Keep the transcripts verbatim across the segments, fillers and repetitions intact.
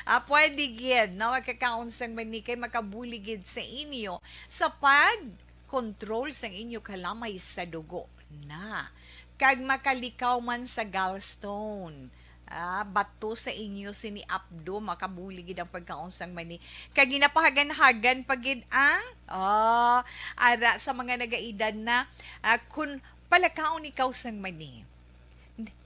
Ah, pwede gid, no? Magkakaon sang mani kay makabulig gid sa inyo sa pag-control sang inyo kalamay sa dugo na. Kag makalikaw man sa gallstone. Ah, bato sa inyo sini apdo, makabulig gid ang pagkaon sang mani. Kag ginapahagan-hagan pa gid ang, ah, ara sa mga nagaedad na, ah, kun palakaon ikaw sang mani.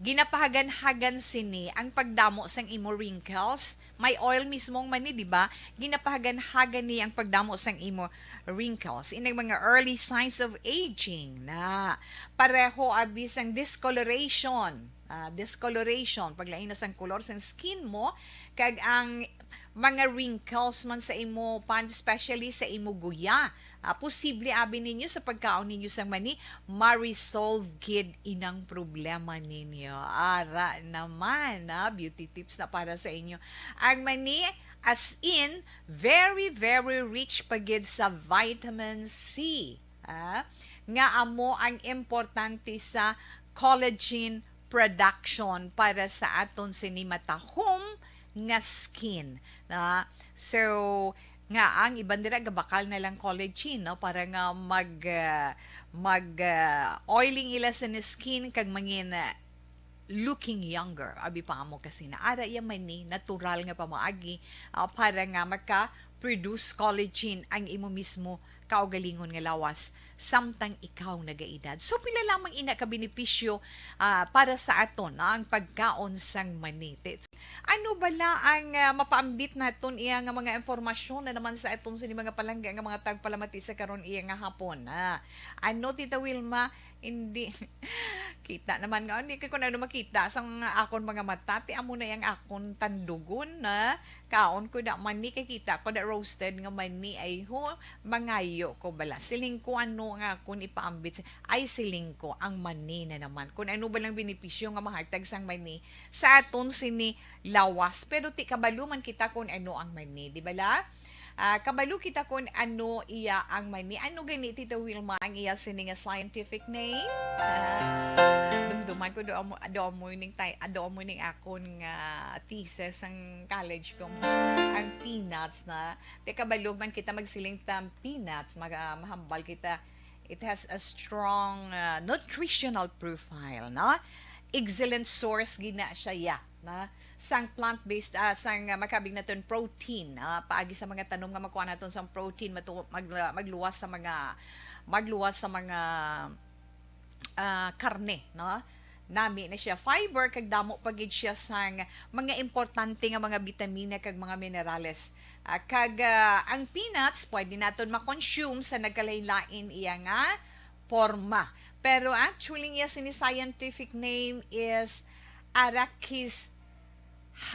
Ginapahagan-hagan sini ang pagdamo sang imo wrinkles. May oil mismo ang mani, di ba? Ginapahagan-hagan ni ang pagdamo sang imo wrinkles. Inang mga early signs of aging na pareho abi sang discoloration. Ah, discoloration, paglain na sang kolor sang skin mo, kag ang mga wrinkles man sa imo pan, especially sa imo guya. Ah, posible abi ninyo sa pagkaon ninyo sang mani, ma-resolve gid inang problema ninyo. Ara naman, ah, beauty tips na para sa inyo. Ang mani, as in, very, very rich pa gid sa vitamin C, ah, nga amo ang importante sa collagen production para sa aton sini matahom nga skin, na. So, nga ang iban dira gabakal na lang collagen, no, para nga mag, ah, mag, ah, oiling ila sa skin kag mangin, ah, looking younger. Abi pa amo kasi na ara iya man ni natural nga pamaagi, ah, para nga maka-produce collagen ang imo mismo kaugalingon nga lawas samtang ikaw nagaedad. So, pila lamang ina ka benepisyo, ah, para sa aton, no, ang pagkaon sang mani? Ano bala ang, ah, mapaambit naton iya nga mga impormasyon na naman sa aton sini mga palangga nga mga tagpalamati sa karon iya nga hapon, ah? Ano, Tita Wilma? Hindi. Kita naman nga, hindi ko na ano makita sa mga akon mga mata. Ti amo na yang akon tandugon na kaon ko da mani, kay kita ko da roasted nga mani. Ay ho, mangayo ko bala. Siling ko ano nga akon ipaambit. Ay, siling ko, ang mani na naman. Kung ano ba lang benepisyo nga mahatag sang mani sa aton sini lawas. Pero ti kabalo man kita kung ano ang mani, di ba la? Ah, kabalo kita kung ano iya ang mani. Ano gani, Tita Wilma, ang iya sini nga scientific name? Ah, dumduman ko, do mo, do mo ning tay-, do mo ning akon nga thesis sang college ko. Ang peanuts na. Te kabalo man kita magsiling ta peanuts, mag-, ah, mahambal kita. It has a strong, ah, nutritional profile, no? Excellent source gina siya, ya, na sang plant-based, ah, sang, ah, makabig naton protein, ah, paagi sa mga tanom nga makuha naton sang protein, matu-, mag-, ah, magluwas sa mga, magluwas sa mga, ah, karne, no? Nami na siya fiber, kag damo pa gid siya sang mga importante nga mga bitamina kag mga minerales. Ah, kag, ah, ang peanuts pwede naton ma-consume sa nagkalain-lain iya nga porma. Pero actually, iya sini scientific name is Arachis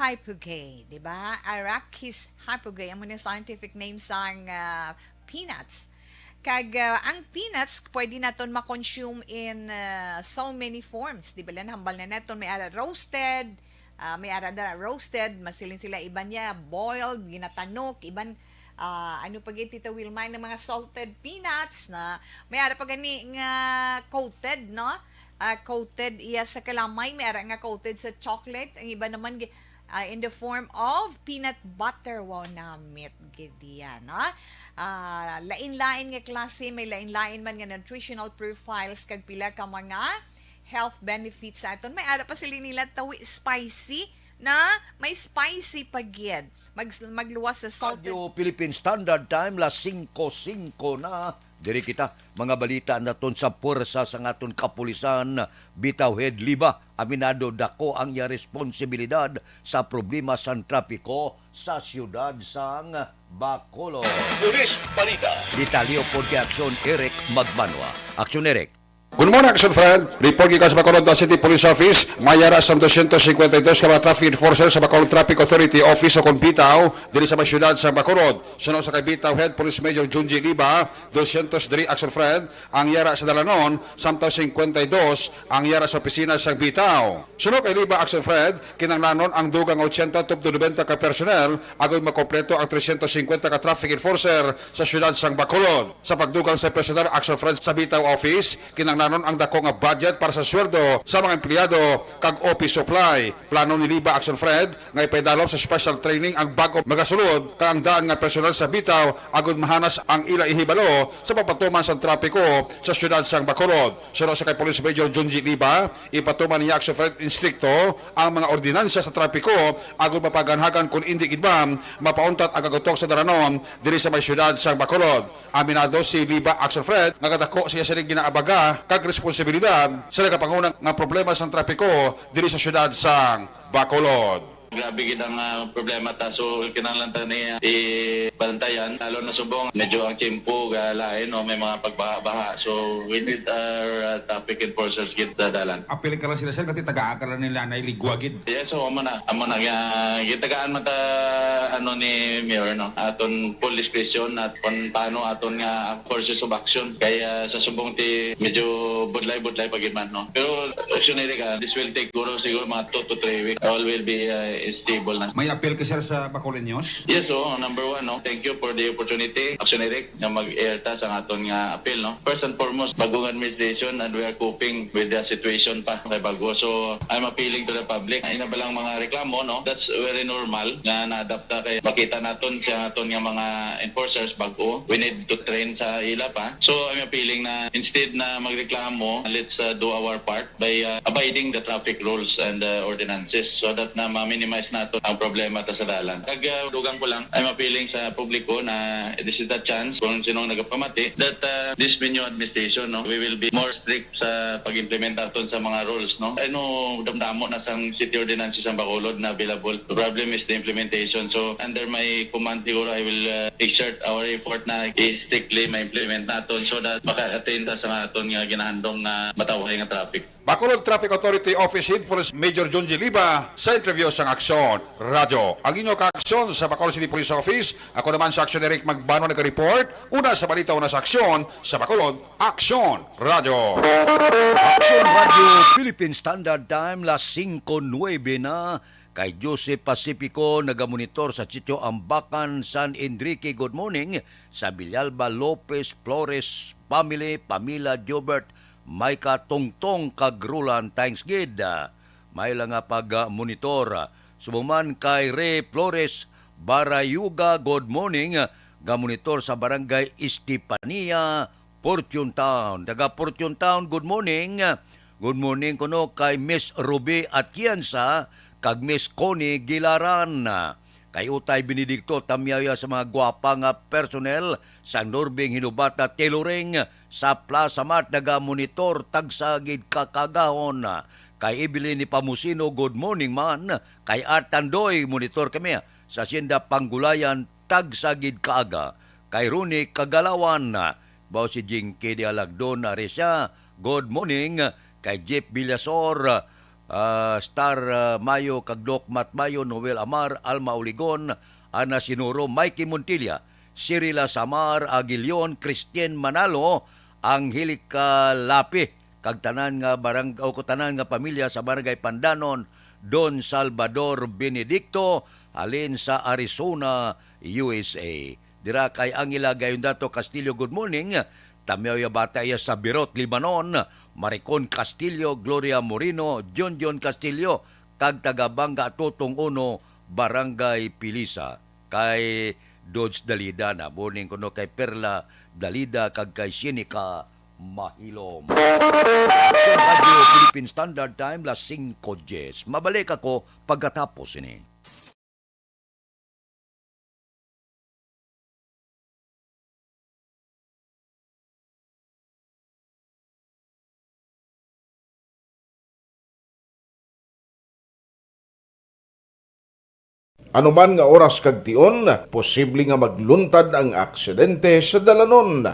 hypogae, di ba? Arachis hypogae, amo ni scientific name sang, ah, peanuts. Kag, ah, ang peanuts, pwede naton ma-consume in, ah, so many forms. Di ba, nahambal na naton, may ara roasted, ah, may ara na roasted, masiling sila iban niya, boiled, ginatanok, iban, ah, ano pa gid, Tita Wilma, ng mga salted peanuts na may ara pa gani nga coated, no? Ah, coated iya sa kalamay, may ara nga coated sa chocolate, ang iba naman gi-, ah, in the form of peanut butter. Wow, namit gid iya, no? Ah, lain-lain nga klase, may lain-lain man nga nutritional profiles kag pila ka mga health benefits sa aton. May ara pa sila nila tawi spicy na may spicy pa gid. Mag-, magluwas sa salted. Radyo Philippine Standard Time, las singko singko na. Diri kita, mga balita naton sa puwersa sang aton kapulisan. Bitaw, Head Liba, aminado dako ang iya responsibilidad sa problema sang trapiko sa siyudad sang Bacolod. Pulis Balita. Detalye upod kay Aksyon Eric Magbanwa. Aksyon, Eric. Good morning, Action Friend. Report gikan sa Bacolod City Police Office, may ara sang dosyentos singkwenta y dos ka mga traffic enforcer sa Bacolod Traffic Authority Office o kon BITAO diri sa may siyudad sa Bacolod. Suno sa kay BITAO Head Police Major Junji Liba, dosyentos diri, Action Friend, ang yara sa dalanon, samtang singkwenta y dos ang yara sa opisina sang BITAO. Suno kay Liba, Action Friend, kinahanglanon ang dugang ochenta tubtob nobenta ka personnel agod makompleto ang tresyentos singkwenta ka traffic enforcer sa siyudad sang Bacolod. Sa pagdugang sa personnel, Action Friend, sa BITAO Office, kinahanglan Anon ang dako nga budget para sa sweldo sa mga empleyado kag office supply. Plano ni Liba Action Fred nga ipaidalom sa special training ang bag-o magasulod kag ang daan nga personal sa bitaw agud mahanas ang ila ihibalo sa pagpatuman sang trapiko sa siyudad sang Bacolod. Suno sa kay Police Major Junji Liba, ipatuman ni Action Fred instrikto ang mga ordinansa sa trapiko agud mapaganhagan kon indi gid man mapauntat ang kagutok sa dalanon diri sa may siyudad sang Bacolod. Aminado si Liba Action Fred nga kadako siya sining ginaabaga kag responsibilidad sa nagapanguna nga problema sang trapiko diri sa siyudad sang Bacolod. Grabe gid ang, ah, problema ta. So, kinahanglan ta ni, ah, ibantayan. Lalo na subong, medyo ang tiyempo, ga, lain, no? May mga pagbaha-baha. So, we need our, ah, traffic enforcers gid sa dalan. Apil ka lang sila, sir, kasi tagaan ka lang nila na iligwa gid. Yes, so, amo na. Amo na nga, gitagaan man ta, ano, ni Mayor, no? Aton full discretion at kung paano aton nga courses of action. Kaya sa subong ti medyo budlay-budlay pa gid man, no? Pero, Action Eric, ah, this will take siguro, siguro mga two to three weeks. All will be, ah, stable na. May apil ka, sir, sa Bacolod News? Yes, oo, number one, no? Thank you for the opportunity, Action Eric, nga mag-air ta sa aton nga appeal, no? First and foremost, bagong administration and we are coping with the situation pa kay bago. So, I'm appealing to the public. Ina ba lang mga reklamo, no? That's very normal nga na-adapt ta kay makita naton sa aton nga mga enforcers bago. We need to train sa ila pa. So, I'm appealing na instead na magreklamo, let's, uh, do our part by, uh, abiding the traffic rules and, uh, ordinances so that na ma-minimize nato ang problema ta sa dalan. Kag, uh, dugang ko lang, I'm appealing sa publiko na this is the chance kung sinong nagapamati that, uh, this new administration, no, we will be more strict sa pag-implement naton sa mga rules, no. I know, damdamo na sang city ordinances ang Bacolod na available. The problem is the implementation. So, under my command, siguro I will, uh, exert our effort na i-strictly ma-implement naton so that maka-attain ta sa aton nga ginahandom nga matawhay nga traffic. Bacolod Traffic Authority Office Head Police Major Junji Liba sa interview sang Aksyon Radyo. Ang inyo ka-aksyon sa Bacolod City Police Office, ako naman sa Aksyon Eric Magbano nag-report, una sa balita, una sa aksyon, sa Bacolod, Aksyon Radyo. Aksyon Radyo, Philippine Standard Time, las singko nuebe na. Kay Joseph Pacifico, nagamonitor sa Sitio Ambacan, San Enrique, good morning. Sa Villalba Lopez Flores family, Pamila Jobert, Micah Tongtong, kag Roland, thanks gid. May lang nga pag-monitor. Subong man kay Ray Flores Barayuga, good morning. Gamonitor sa Barangay Estefania, Fortune Town. Taga Fortune Town, good morning. Good morning kuno kay Miss Ruby Atienza kag Miss Connie Gilaran. Kay Utay Benedicto, tamyaw ya sa mga gwapa nga personnel sang Norbing Hinubata Tailoring sa Plaza Mart, nagamonitor, tagsa gid ka kaagahon. Kay Evelyn Nepomuceno, good morning man. Kay Art Tandoy, monitor kami sa Hacienda Panggulayan, tagsa gid kaaga. Kay Ronnie Kagalawan, baw si Jinky de Alagdon, ari siya, good morning. Kay Jeff Villasor, ah, Star, ah, Mayo, kag Doc Matt Mayo, Noel Amar, Alma Oligon, Ana Sinuro, Mikey Montilla, Cirila Samar, Aguilion, Christine Manalo, Angelica Lapi, kag tanan nga barang-, o ko tanan nga pamilya sa Barangay Pandanon, Don Salvador Benedicto, halin sa Arizona, U S A. Dira kay Angela Gayondato Castillo, good morning. Tamyaw ya bata iya sa Beirut, Lebanon, Maricon Castillo, Gloria Moreno, John John Castillo, kag taga Banga Tutong Uno, Barangay Pilisa. Kay Dodge Dalida na, morning kuno kay Perla Dalida, kag kay Sinica Mahilom. Aksyon Radyo Philippine Standard Time, las singko diez. Mabalik ako pagkatapos ini. Anuman nga oras kag tion, posible nga magluntad ang aksidente sa dalanon.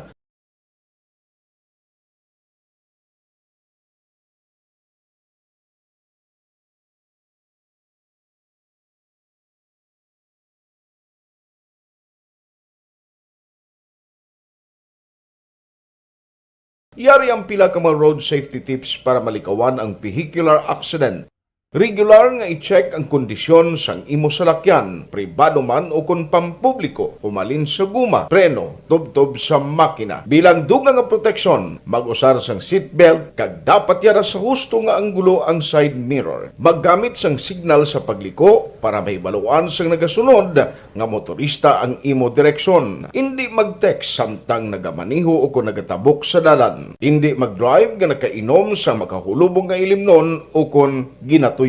Yari ang pila ka mga road safety tips para malikawan ang vehicular accident. Regular nga i-check ang kondisyon sang imo salakyan, pribado man o kon pampubliko, humalin sa guma, preno, tubtob sa makina. Bilang dugang nga proteksyon, mag-usar sang seatbelt kag dapat yara sa husto nga anggulo ang side mirror. Maggamit sang signal sa pagliko para mahibaluan sang nagasunod nga motorista ang imo direksyon. Indi mag-text samtang nagamaneho o kon nagatabok sa dalan. Indi mag-drive nga nakainom sa makahulubong nga ilimnon o kon ginatuyo.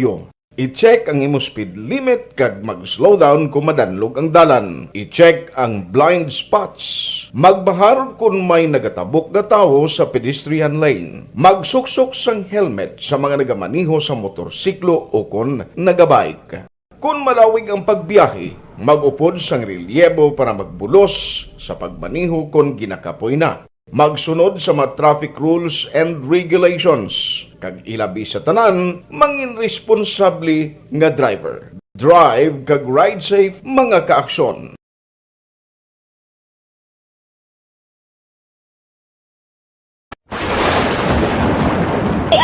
I-check ang imo speed limit kag mag-slow down kon madanlog ang dalan. I-check ang blind spots. Magbahar kon may nagatabok nga tawo sa pedestrian lane. Magsuksok sang helmet sa mga nagamaneho sa motorsiklo o kon nagabike. Kon malawig ang pagbiyahe, mag-upod sang relyebo para magbulos sa pagmaneho kon ginakapoy na. Magsunod sa mga traffic rules and regulations, kag ilabi sa tanan, mangin responsable nga driver. Drive kag ride safe, mga kaaksyon.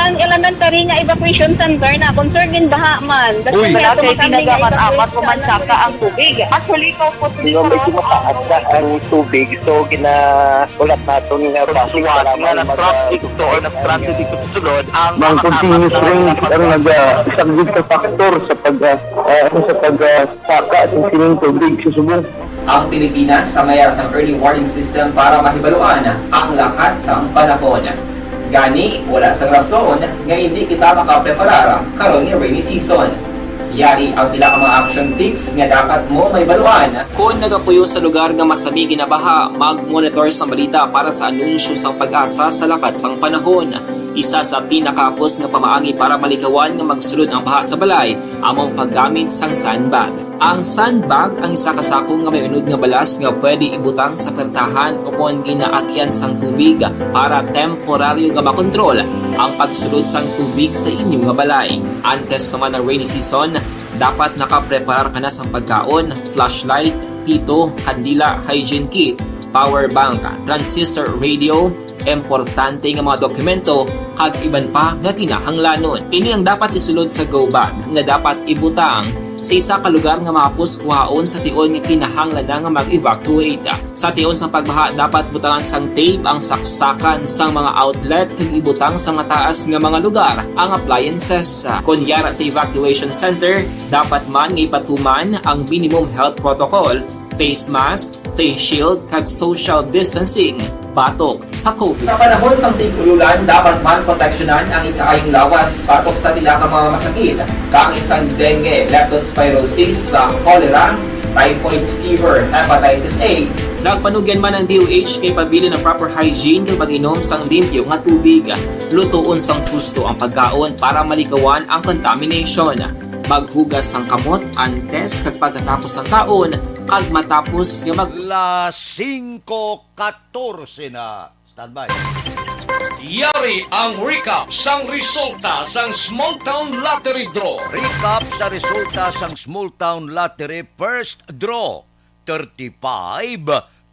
Ang elementary nga evacuation center na concern in baha man. Uy! Wala kay ginagamat-amat o mansaka ang tubig. Actually, kaupos. Medyo mataas na ang tubig, so ginahulat naton nga traffic para nga mag- traffic to or nag-transit dito sa sulod ang mga continuous rain ang nagasaglit sa factor sa pag ah, ah, sa pag ah, saka sa sining tubig sa subong. Ang Pilipinas sa mayar sang early warning system para mahibaluan ang lakat sang panahon. Gani, wala sang rason nga hindi kita makapreparar karon nga rainy season. Yari ang pila ka mga action tips nga dapat mo mahibaluan. Kon nagapuyo sa lugar nga masami ginabaha, mag-monitor sang balita para sa anunsyo sang PAGASA sa lakat sang panahon. Isa sa pinakahapos nga pamaagi para malikawan nga magsulod ang baha sa balay amo ang paggamit sang sandbag. Ang sandbag ang isa ka sako nga may unod nga balas nga pwede ibutang sa pertahan o kon ginaagyan sang tubig para temporaryo nga makontrol ang pagsulod sang tubig sa inyo nga balay. Antes pa man ang rainy season, dapat nakapreparar ka na sang pagkaon, flashlight, pito, kandila, hygiene kit, power bank, transistor radio, importante nga mga dokumento, kag iban pa nga kinahanglanon. Ini ang dapat isulod sa go bag nga dapat ibutang sa isa ka lugar nga mahapos kuhaon sa tion nga kinahanglan na nga mag-evacuate. Sa tion sang pagbaha, dapat butangan sang tape ang saksakan sang mga outlet kag ibutang sa mataas nga mga lugar ang appliances. Kon yara sa evacuation center, dapat man nga ipatuman ang minimum health protocol, face mask, face shield, kag social distancing batok sa COVID. Sa panahon sang tig-ululan, dapat man proteksyonan ang ikaayong lawas batok sa pila ka mga masakit, kaangay sang dengue, leptospirosis, sa cholera, typhoid fever, hepatitis A. Nagpanugyan man ang D O H nga ipabilin ang proper hygiene kag pag-inom sang limpyo nga tubig. Lutoon sang husto ang pagkaon para malikawan ang contamination. Maghugas sang kamot antes kag pagkatapos sang kaon kag matapos nga mag- Las singko katorse na. Standby. Yari ang recap sang resulta sang Small Town Lottery Draw. Recap sa resulta sang Small Town Lottery First Draw, thirty-five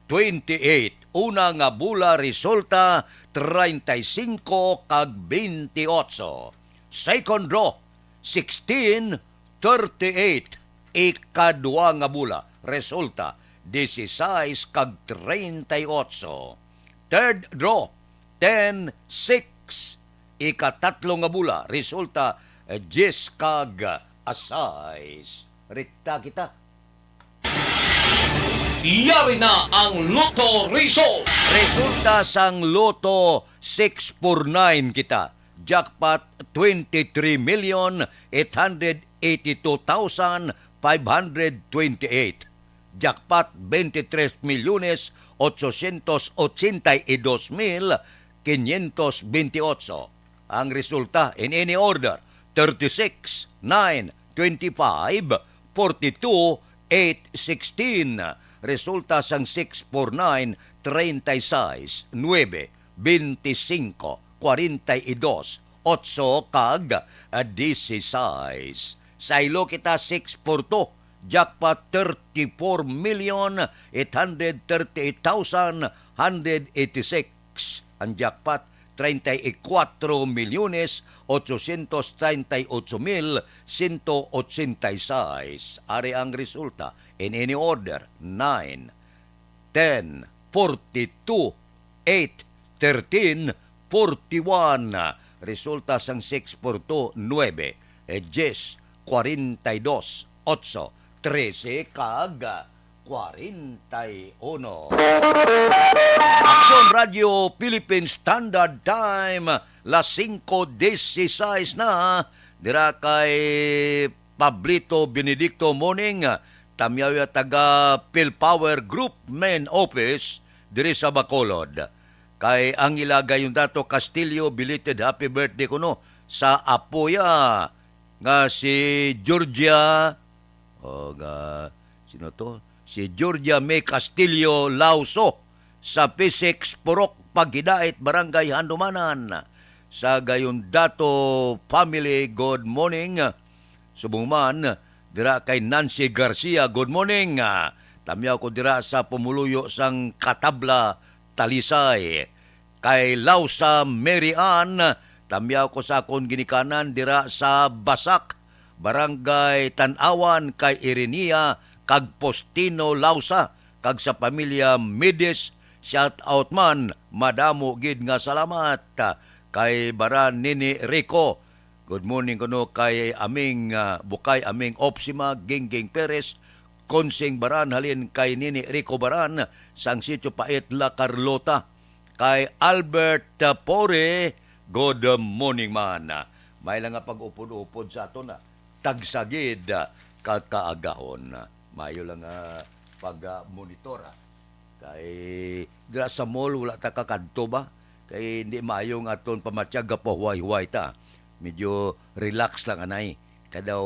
twenty-eight. Una nga bola resulta, treinta y cinco kag veintiocho. Second draw, sixteen thirty-eight. Ikadua nga bola, resulta, dieciséis kag treinta y ocho. Third draw, ten six. Ikatatlo nga bola, resulta, diyes kag sais. Rekta kita. Yari na ang Lotto result. Resulta sang Lotto, six four nine kita. Jackpot, twenty-three million eight hundred eighty-two thousand five hundred twenty-eight. Jackpot, veintitrés milyones ochocientos ochenta y dos mil quinientos veintiocho. Ang resulta, in any order, thirty-six, nine, twenty-five, forty-two, eight, sixteen. Resulta sang six four nine, treinta y seis, nuebe, veinticinco, cuarenta y dos, ocho, kag, ah, dieciséis. Saylo kita, six four two, jackpot, thirty-four million eight hundred thirty-eight thousand hundred eighty-six. Ang jackpot, treinta y cuatro millones ochocientos treinta y ocho mil ciento ochenta y seis. Ari ang resulta in any order: nine, ten, forty-two, eight, thirteen, forty-one. Resulta sang six four two, nuebe, eh, diyes, kwarenta y dos, otso, trese, kag kwarenta y uno. Aksyon Radio Philippine Standard Time, las singko dieciséis na. Dira kay Pablito Benedicto Moning, tamyaw ya taga Pilpower Group Main Office diri sa Bacolod. Kay Angela Gayondato Castillo, belated happy birthday kuno sa apo ya nga si Georgia, o, ga, sino to? Si Georgia May Castillo Lauso sa P six Purok Paghidait, Barangay Handumanan. Sa Gayondato family, good morning. Subong man, dira kay Nancy Garcia, good morning. Ah, tamyaw ko dira sa pumuluyo sang Katabla, Talisay. Kay Lausa Mary Ann, tamyaw ko sa akon ginikanan dira sa Basak, Barangay Tan-awan, kay Irinea kag Postino Lausa, kag sa pamilya Mides, shout out man, madamo gid nga salamat. Kay Baran Nini Rico, good morning kuno kay aming, ah, Bukay, aming Opsima, Gingging Perez, Konsing Baran, halin kay Nini Rico Baran, sang Sitio Pait, La Carlota. Kay Albert, ah, Pore, good morning man. May lang nga pag-upod-upod sa aton, ah, tagsa gid, ah, ka kaagahon. Mayo lang nga pag, ah, monitor, ah. Kay dira sa mall, wala ta kakadto ba? Kay hindi maayo nga aton pamatyag, gapahuway-huway ta. Medyo relax lang, anay. Kadaw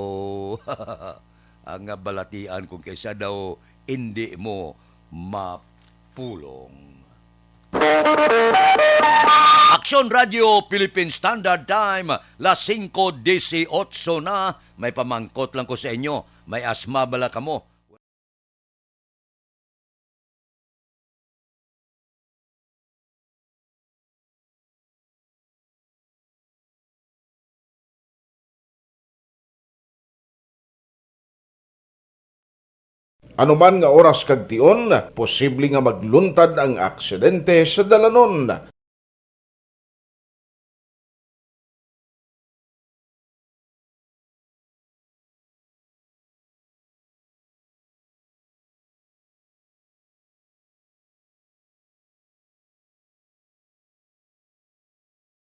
ang balatian kung kaysa daw hindi mo mapulong. Aksyon Radio Philippine Standard Time, las singko dieciocho na. May pamangkot lang ko sa inyo. May asma bala kamo? Ano man nga oras kag tion, posible nga magluntad ang aksidente sa dalanon.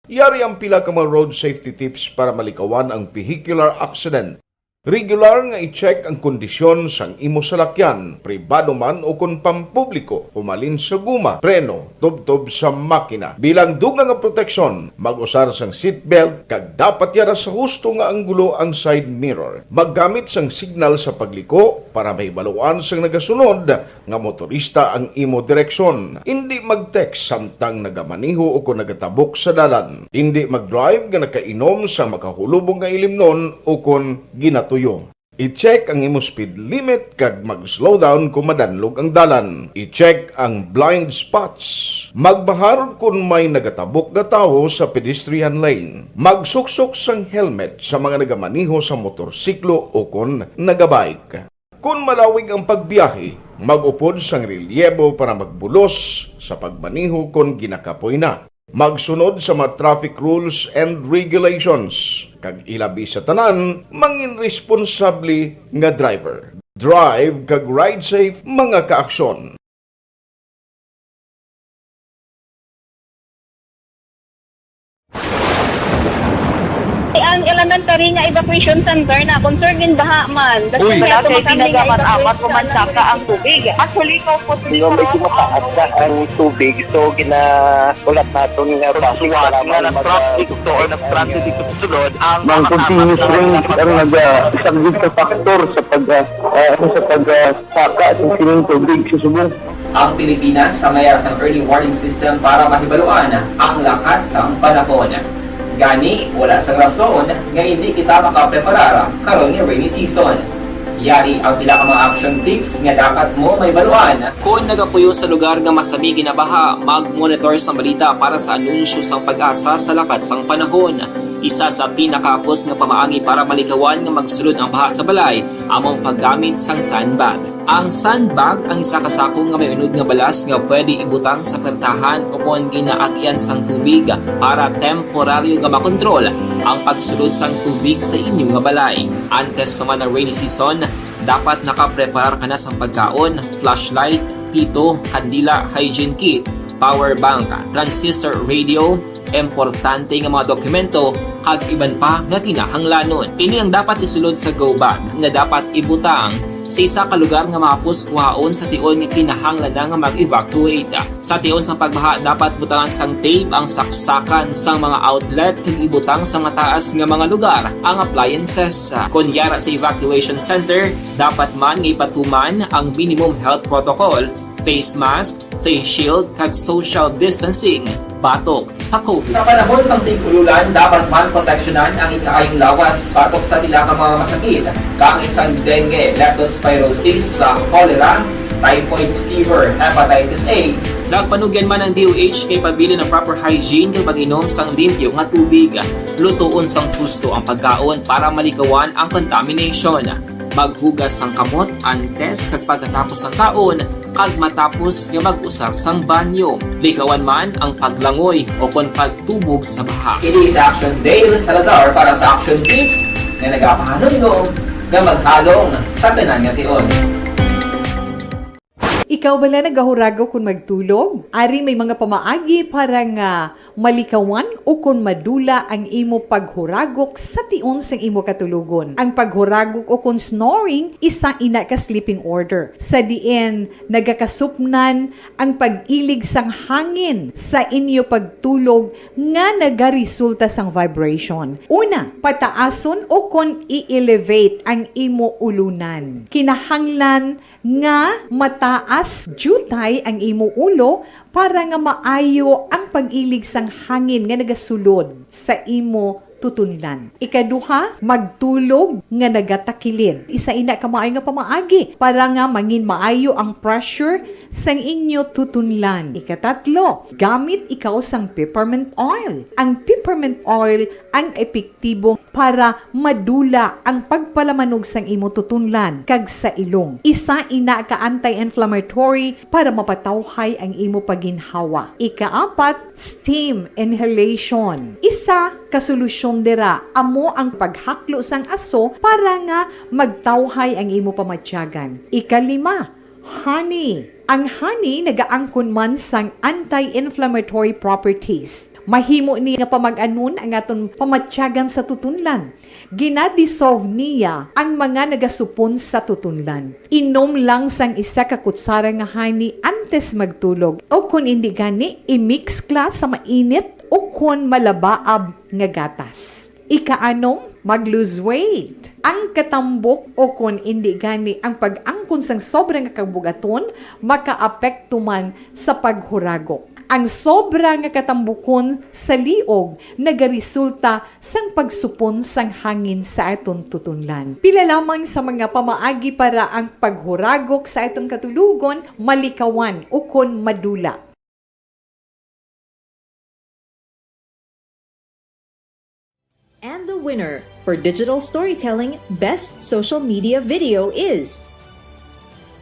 Yari ang pila ka mga road safety tips para malikawan ang vehicular accident. Regular nga i-check ang kondisyon sang imo salakyan, pribado man ukon pampubliko, humalin sa guma, preno, tubtob sa makina. Bilang dugang nga proteksyon, mag-usar sang seatbelt kag dapat yara sa husto nga anggulo ang side mirror. Maggamit sang signal sa pagliko para mahibaluan sang nagasunod nga motorista ang imo direksyon. Indi mag-text samtang nagamaneho o kon nagatabok sa dalan. Indi mag-drive nga nakainom sa makahulubong nga ilimnon o kon ginatuyo. I-check ang imo speed limit kag mag-slow down kon madanlog ang dalan. I-check ang blind spots. Magbahar kon may nagatabok nga tawo sa pedestrian lane. Magsuksok sang helmet sa mga nagamaneho sa motorsiklo o kon nagabike. Kon malawig ang pagbiyahe, mag-upod sang relyebo para magbulos sa pagmaneho kon ginakapoy na. Magsunod sa mga traffic rules and regulations, kag ilabi sa tanan, mangin responsable nga driver. Drive kag ride safe, mga kaaksyon. Ang elementary nga evacuation center na concern gid baha man. Uy. Wala kay tinaga man amat ko man saka ang tubig. Actually, ko po. Medyo mataas na ang tubig, so gina-, ulat naton nga basi para nga mag-, nag-transit to or nag-transit dito sa sulod ang mga continuous rain ang nag-, ah, isang big factor sa pag, ah, ah, sa pag, ah, saka sa sining tubig sa subong. Ang Pilipinas sa mayara sang early warning system para mahibaluan ang lakat sang panahon. Gani, wala sang rason nga indi kita makapreparar karon nga rainy season. Yari ang pila ka mga action tips nga dapat mo mahibaluan. Kon nagapuyo sa lugar nga masami ginabaha, mag-monitor sang balita para sa anunsyo sang PAGASA sa lakat sang panahon. Isa sa pinakahapos nga pamaagi para malikawan nga magsulod ang baha sa balay amo ang paggamit sang sandbag. Ang sandbag ang isa ka sako nga may unod nga balas nga pwede ibutang sa pertahan o kon ginaagian sang tubig para temporaryo nga makontrol ang pagsulod sang tubig sa inyo nga balay. Antes pa man ang rainy season, dapat nakapreparar ka na sang pagkaon, flashlight, pito, kandila, hygiene kit, power bank, transistor radio, importante nga mga dokumento, kag iban pa nga kinahanglanon. Ini ang dapat isulod sa go bag nga dapat ibutang sa isa ka lugar nga mahapos kuhaon sa tion nga kinahanglan na nga mag-evacuate. Sa tion sang pagbaha, dapat butangan sang tape ang saksakan sang mga outlet kag ibutang sa mataas nga mga lugar ang appliances. Kon yara sa evacuation center, dapat man nga ipatuman ang minimum health protocol, face mask, face shield, kag social distancing batok sa COVID. Sa panahon sang tig-ululan, dapat man proteksyonan ang ikaayong lawas batok sa pila ka mga masakit, kaangay sang dengue, leptospirosis, sa cholera, typhoid fever, hepatitis A. Nagpanugyan man ang D O H kay pabilin ang proper hygiene kag pag-inom sang limpyo nga tubig. Lutoon sang husto ang pagkaon para malikawan ang contamination. Maghugas sang kamot antes kag pagkatapos sang kaon kag matapos nga mag-usar sang banyo. Likawan man ang paglangoy o kon pagtubog sa baha. Ini sa Action Dale Salazar para sa Action Tips nga nagapahanumdom nga maghalong sa tanan nga tion. Ikaw bala nagahuragok kon magtulog? Ari may mga pamaagi para nga malikawan o kon madula ang imo paghuragok sa tion sang imo katulogon. Ang paghuragok o kon snoring, isa ina ka sleeping order, sa diin nagakasupnan ang pag-ilig sang hangin sa inyo pagtulog nga nagaresulta sang vibration. Una, pataason o kon i-elevate ang imo ulunan. Kinahanglan nga mataas diutay ang imo ulo para nga maayo ang pag-ilig sang hangin nga nagasulod sa imo tutunlan. Ikaduha, magtulog nga nagatakilid. Isa ina ka maayo nga pamaagi para nga mangin maayo ang pressure sang inyo tutunlan. Ikatatlo, gamit ikaw sang peppermint oil. Ang peppermint oil ang epektibo para madula ang pagpalamanog sang imo tutunlan kag sa ilong. Isa ina ka anti-inflammatory para mapatawhay ang imo paginhawa. Ikaapat, steam inhalation. Isa ka solusyon dira amo ang paghaklo sang aso para nga magtawhay ang imo pamatyagan. Ikalima, honey. Ang honey nagaangkon man sang anti-inflammatory properties. Mahimo ni nga pamag-anon ang aton pamatyagan sa tutunlan. Gina-dissolve niya ang mga nagasupon sa tutunlan. Inom lang sang isa ka kutsara nga honey antes magtulog, o kon indi gani, i-mix kla sa mainit o kon malabaab nga gatas. Ikaanom, mag-lose weight. Ang katambok o kon indi gani ang pag-angkon sang sobra nga kabugaton makaapekto man sa paghuragok. Ang sobra nga katambukon sa liog nagaresulta sang pagsupon sang hangin sa aton tutunlan. Pila lamang sa mga pamaagi para ang paghuragok sa aton katulogon malikawan ukon madula. And the winner for digital storytelling best social media video is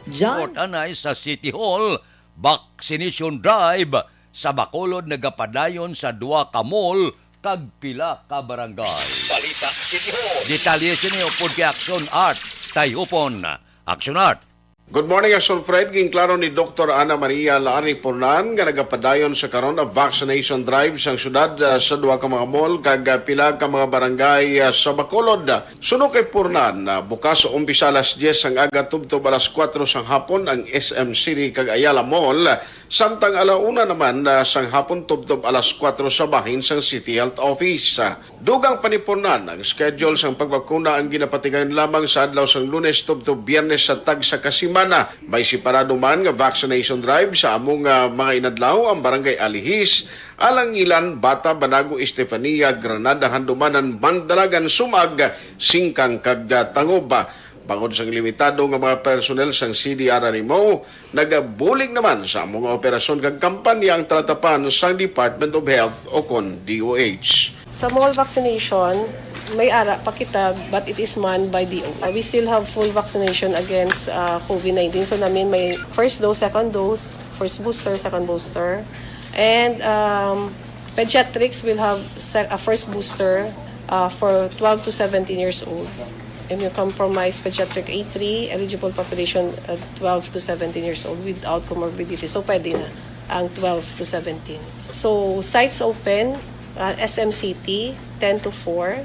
John. Report anay sa City Hall, vaccination drive sa Bacolod nagapadayon sa duha ka mall kag pila ka barangay. Balita City Hall. Detalye sini upod kay Action Art Tayhupon. Action Art. Good morning, Action Fred. Ginklaro ni Doktor Ana Maria Laari Pornan nga nagapadayon sa karon ang vaccination drive sang syudad, ah, sa duha ka mga mall kag, ah, pila ka mga barangay, ah, sa Bacolod. Suno kay Pornan, ah, bukas sa umpisa alas diyes sang aga tubtob alas kuwatro sang hapon ang S M City kag Ayala Mall, samtang ala una naman, ah, sang hapon tubtob alas kuwatro sa bahin sang City Health Office. Dugang pa ni Pornan, ang schedule sang pagbakuna ang ginapatigayon lamang sa adlaw sang Lunes tubtob Biyernes sa tagsa ka semana. May separado man nga vaccination drive sa amo nga mga inadlaw ang Barangay Alihis, Alangilan, Bata, Banago, Estefania, Granada, Handumanan, Mandalagan, Sumag, Singkang, kag, ah, Tangob. Bangod sang limitado nga mga personnel sang C D R R M O, nagabulig naman sa amo nga operasyon kag kampanya ang talatapan sang Department of Health o kon D O H. Sa mall vaccination, may ara pa kita, but it is manned by D O H. Uh, we still have full vaccination against, uh, COVID nineteen. So, namin may first dose, second dose, first booster, second booster. And, um, pediatrics will have se-, a first booster, uh, for twelve to seventeen years old. Immunocompromised pediatric A three, eligible population, uh, twelve to seventeen years old without comorbidity. So, pwede na ang twelve to seventeen. So, sites open, uh, S M City, ten to four,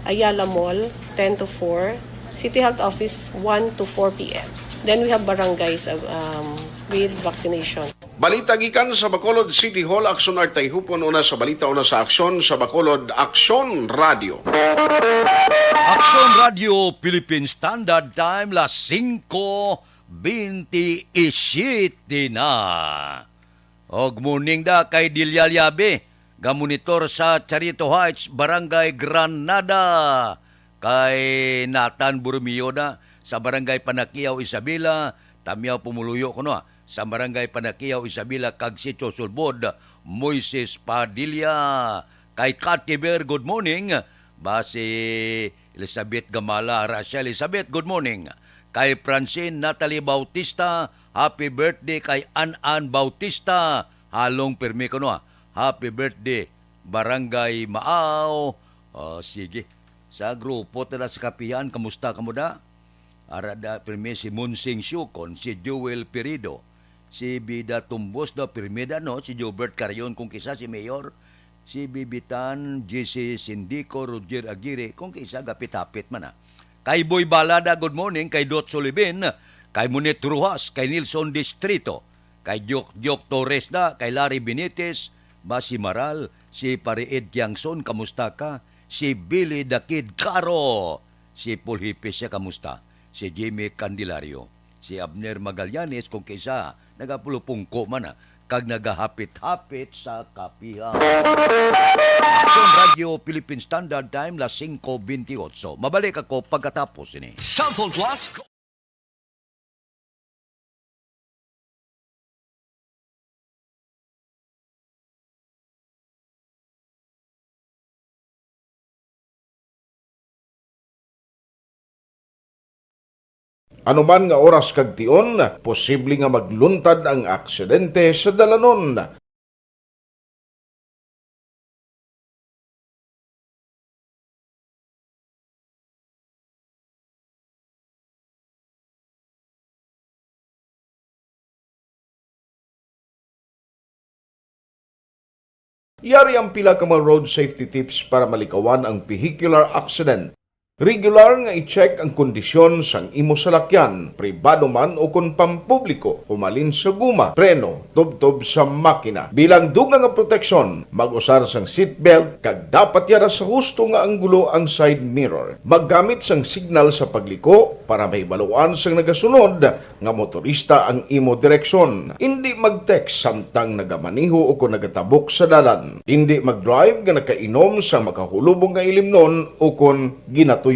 Ayala Mall, ten to four, City Health Office, one to four P M. Then we have barangays, uh, um, with vaccination. Balita gikan sa Bacolod City Hall, Aksyon Art Tayhupon, una sa balita, una sa aksyon sa Bacolod, Aksyon Radio. Aksyon Radio Philippine Standard Time, las singko bintisiete na. Og morning da kay Delia Liabe, ga monitor sa Charito Heights, Barangay Granada. Kay Nathan Borromeo da sa Barangay Panaquiao, Isabela, Tamiao Pumuluyo kuno, ah, sa Barangay Panaquiao, Isabela, kag si Chosolbod, Moises Padilla. Kay Katiber, good morning. Ba si Elizabeth Gamala, Russia Elizabeth, good morning. Kay Francine Natalie Bautista, happy birthday. Kay An-An Bautista, halong pirmi kuno, ah. Happy birthday, Barangay Maaw. Oh, sige. Sa grupo tala sa kapihan, kamusta kamo da? Ara da pirmi si Monsing Siukon, si Joel Pirido, si Bida Tumbos da pirmi da, no? Si Jobert Carion, kung kisa si Mayor, si Bibitan, G C Sindico, Roger Aguirre, kung kisa gapit-hapit man, ah. Kay Boy Balada, good morning. Kay Dot Sulibin, kay Munit Rojas, kay Nelson Distrito, kay Diok Diok Torres da, kay Larry Benitez, ba si Maral, si Pare Ed Tiangson, kamusta ka? Si Billy the Kid Caro, si Paul Hipis siya, kamusta? Si Jimmy Candelario, si Abner Magallanes, kung kisa, nagapulupungko man, ah, kag nagahapit-hapit sa kapihan. Aksyon Radio Philippine Standard Time, las singko bentiocho. Mabalik ako pagkatapos ini. Cellphone Plus. Anuman nga oras kag tion, posible nga magluntad ang aksidente sa dalanon. Yari ang pila ka mga road safety tips para malikawan ang vehicular accident. Regular nga i-check ang kondisyon sang imo salakyan, pribado man o kon pampubliko, humalin sa guma, preno, tubtob sa makina. Bilang dugang nga proteksyon, mag-usar sang seatbelt kag dapat yara sa husto nga anggulo ang side mirror. Maggamit sang signal sa pagliko para mahibaluan sang nagasunod nga motorista ang imo direksyon. Indi mag-text samtang nagamaneho o kon nagatabok sa dalan. Indi mag-drive nga nakainom sa makahulubong nga ilimnon o kon ginatuyo.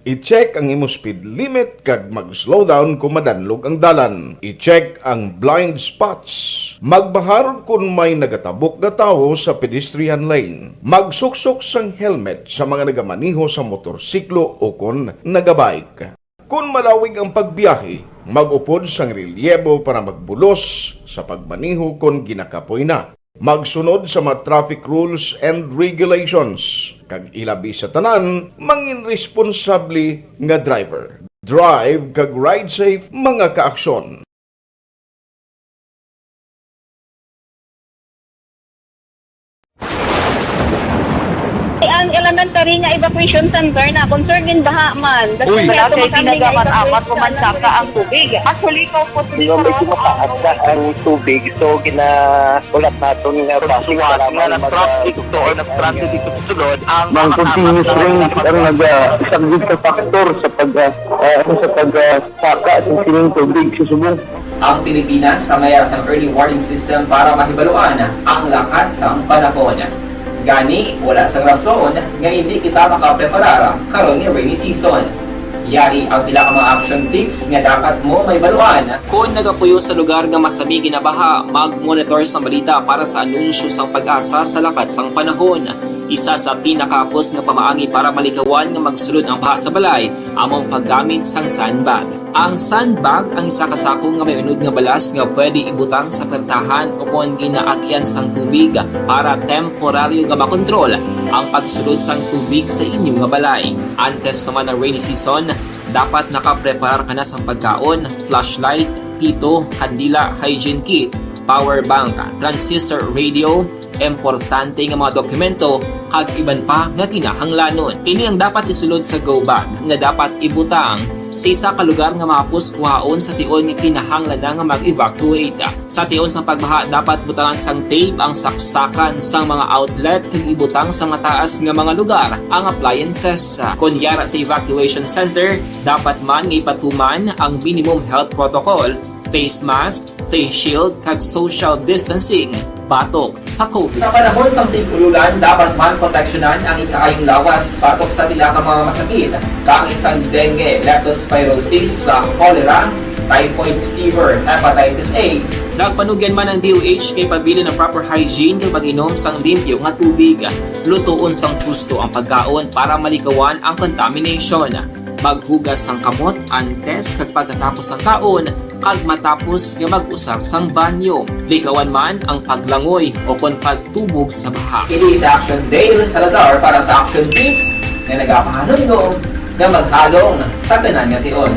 I-check ang imo speed limit kag mag-slow down kon madanlog ang dalan. I-check ang blind spots. Magbahar kon may nagatabok nga tawo sa pedestrian lane. Magsuksok sang helmet sa mga nagamaneho sa motorsiklo o kon nagabike. Kon malawig ang pagbiyahe, mag-upod sang relyebo para magbulos sa pagmaneho kon ginakapoy na. Magsunod sa mga traffic rules and regulations, kag ilabi sa tanan, mangin responsable nga driver. Drive kag ride safe, mga kaaksyon. Ang elementary nga evacuation center na concern in baha man. Uy. Wala kay tinaga man, amat ko man saka ang tubig. Actually, ikaw po, di ba, medyo mataas na ang tubig. So, ginahulat naton nga traffic nga na-traffic to or na-stranded dito sa sulod ang mga continuous rain ang naga-, isa gid ka factor sa pag, ah, ah, sa pag, ah, saka sa sining tubig sa subong. Ang Pilipinas sa mayara sang early warning system para mahibaluan ang lakat sang panahon. Gani, wala sang rason nga indi kita makapreparar karon nga rainy season. Yari ang pila ka mga action tips nga dapat mo mahibaluan. Kon nagapuyo sa lugar nga masami ginabaha, mag-monitor sang balita para sa anunsyo sang PAGASA sa lakat sang panahon. Isa sa pinakahapos nga pamaagi para malikawan nga magsulod ang baha sa balay amo ang paggamit sang sandbag. Ang sandbag ang isa ka sako nga may unod nga balas nga pwede ibutang sa pertahan o kon ginaagyan sang tubig para temporaryo nga makontrol ang pagsulod sang tubig sa inyo nga balay. Antes pa man ang rainy season, dapat nakapreparar ka na sang pagkaon, flashlight, pito, kandila, hygiene kit, power bank, transistor radio, importante nga mga dokumento, kag iban pa nga kinahanglanon. Ini ang dapat isulod sa go bag nga dapat ibutang sa isa ka lugar nga mahapos kuhaon sa tion nga kinahanglan na nga mag-evacuate. Sa tion sang pagbaha, dapat butangan sang tape ang saksakan sang mga outlet kag ibutang sa mataas nga mga lugar ang appliances. Kon yara sa evacuation center, dapat man nga ipatuman ang minimum health protocol, face mask, face shield, kag social distancing batok sa COVID. Sa panahon sang tig-ululan, dapat man proteksyonan ang ikaayong lawas batok sa pila ka mga masakit, kaangay sang dengue, leptospirosis, sa cholera, typhoid fever, hepatitis A. Nagpanugyan man ang D O H nga ipabilin ang proper hygiene kag pag-inom sang limpyo nga tubig. Lutoon sang husto ang pagkaon para malikawan ang contamination. Maghugas sang kamot antes kag pagkatapos sang kaon kag matapos nga mag-usar sang banyo. Likawan man ang paglangoy o kon pagtubog sa baha. Kini si Action Dale Salazar para sa Action Tips nga nagapahanumdom nga maghalong sa tanan nga tion.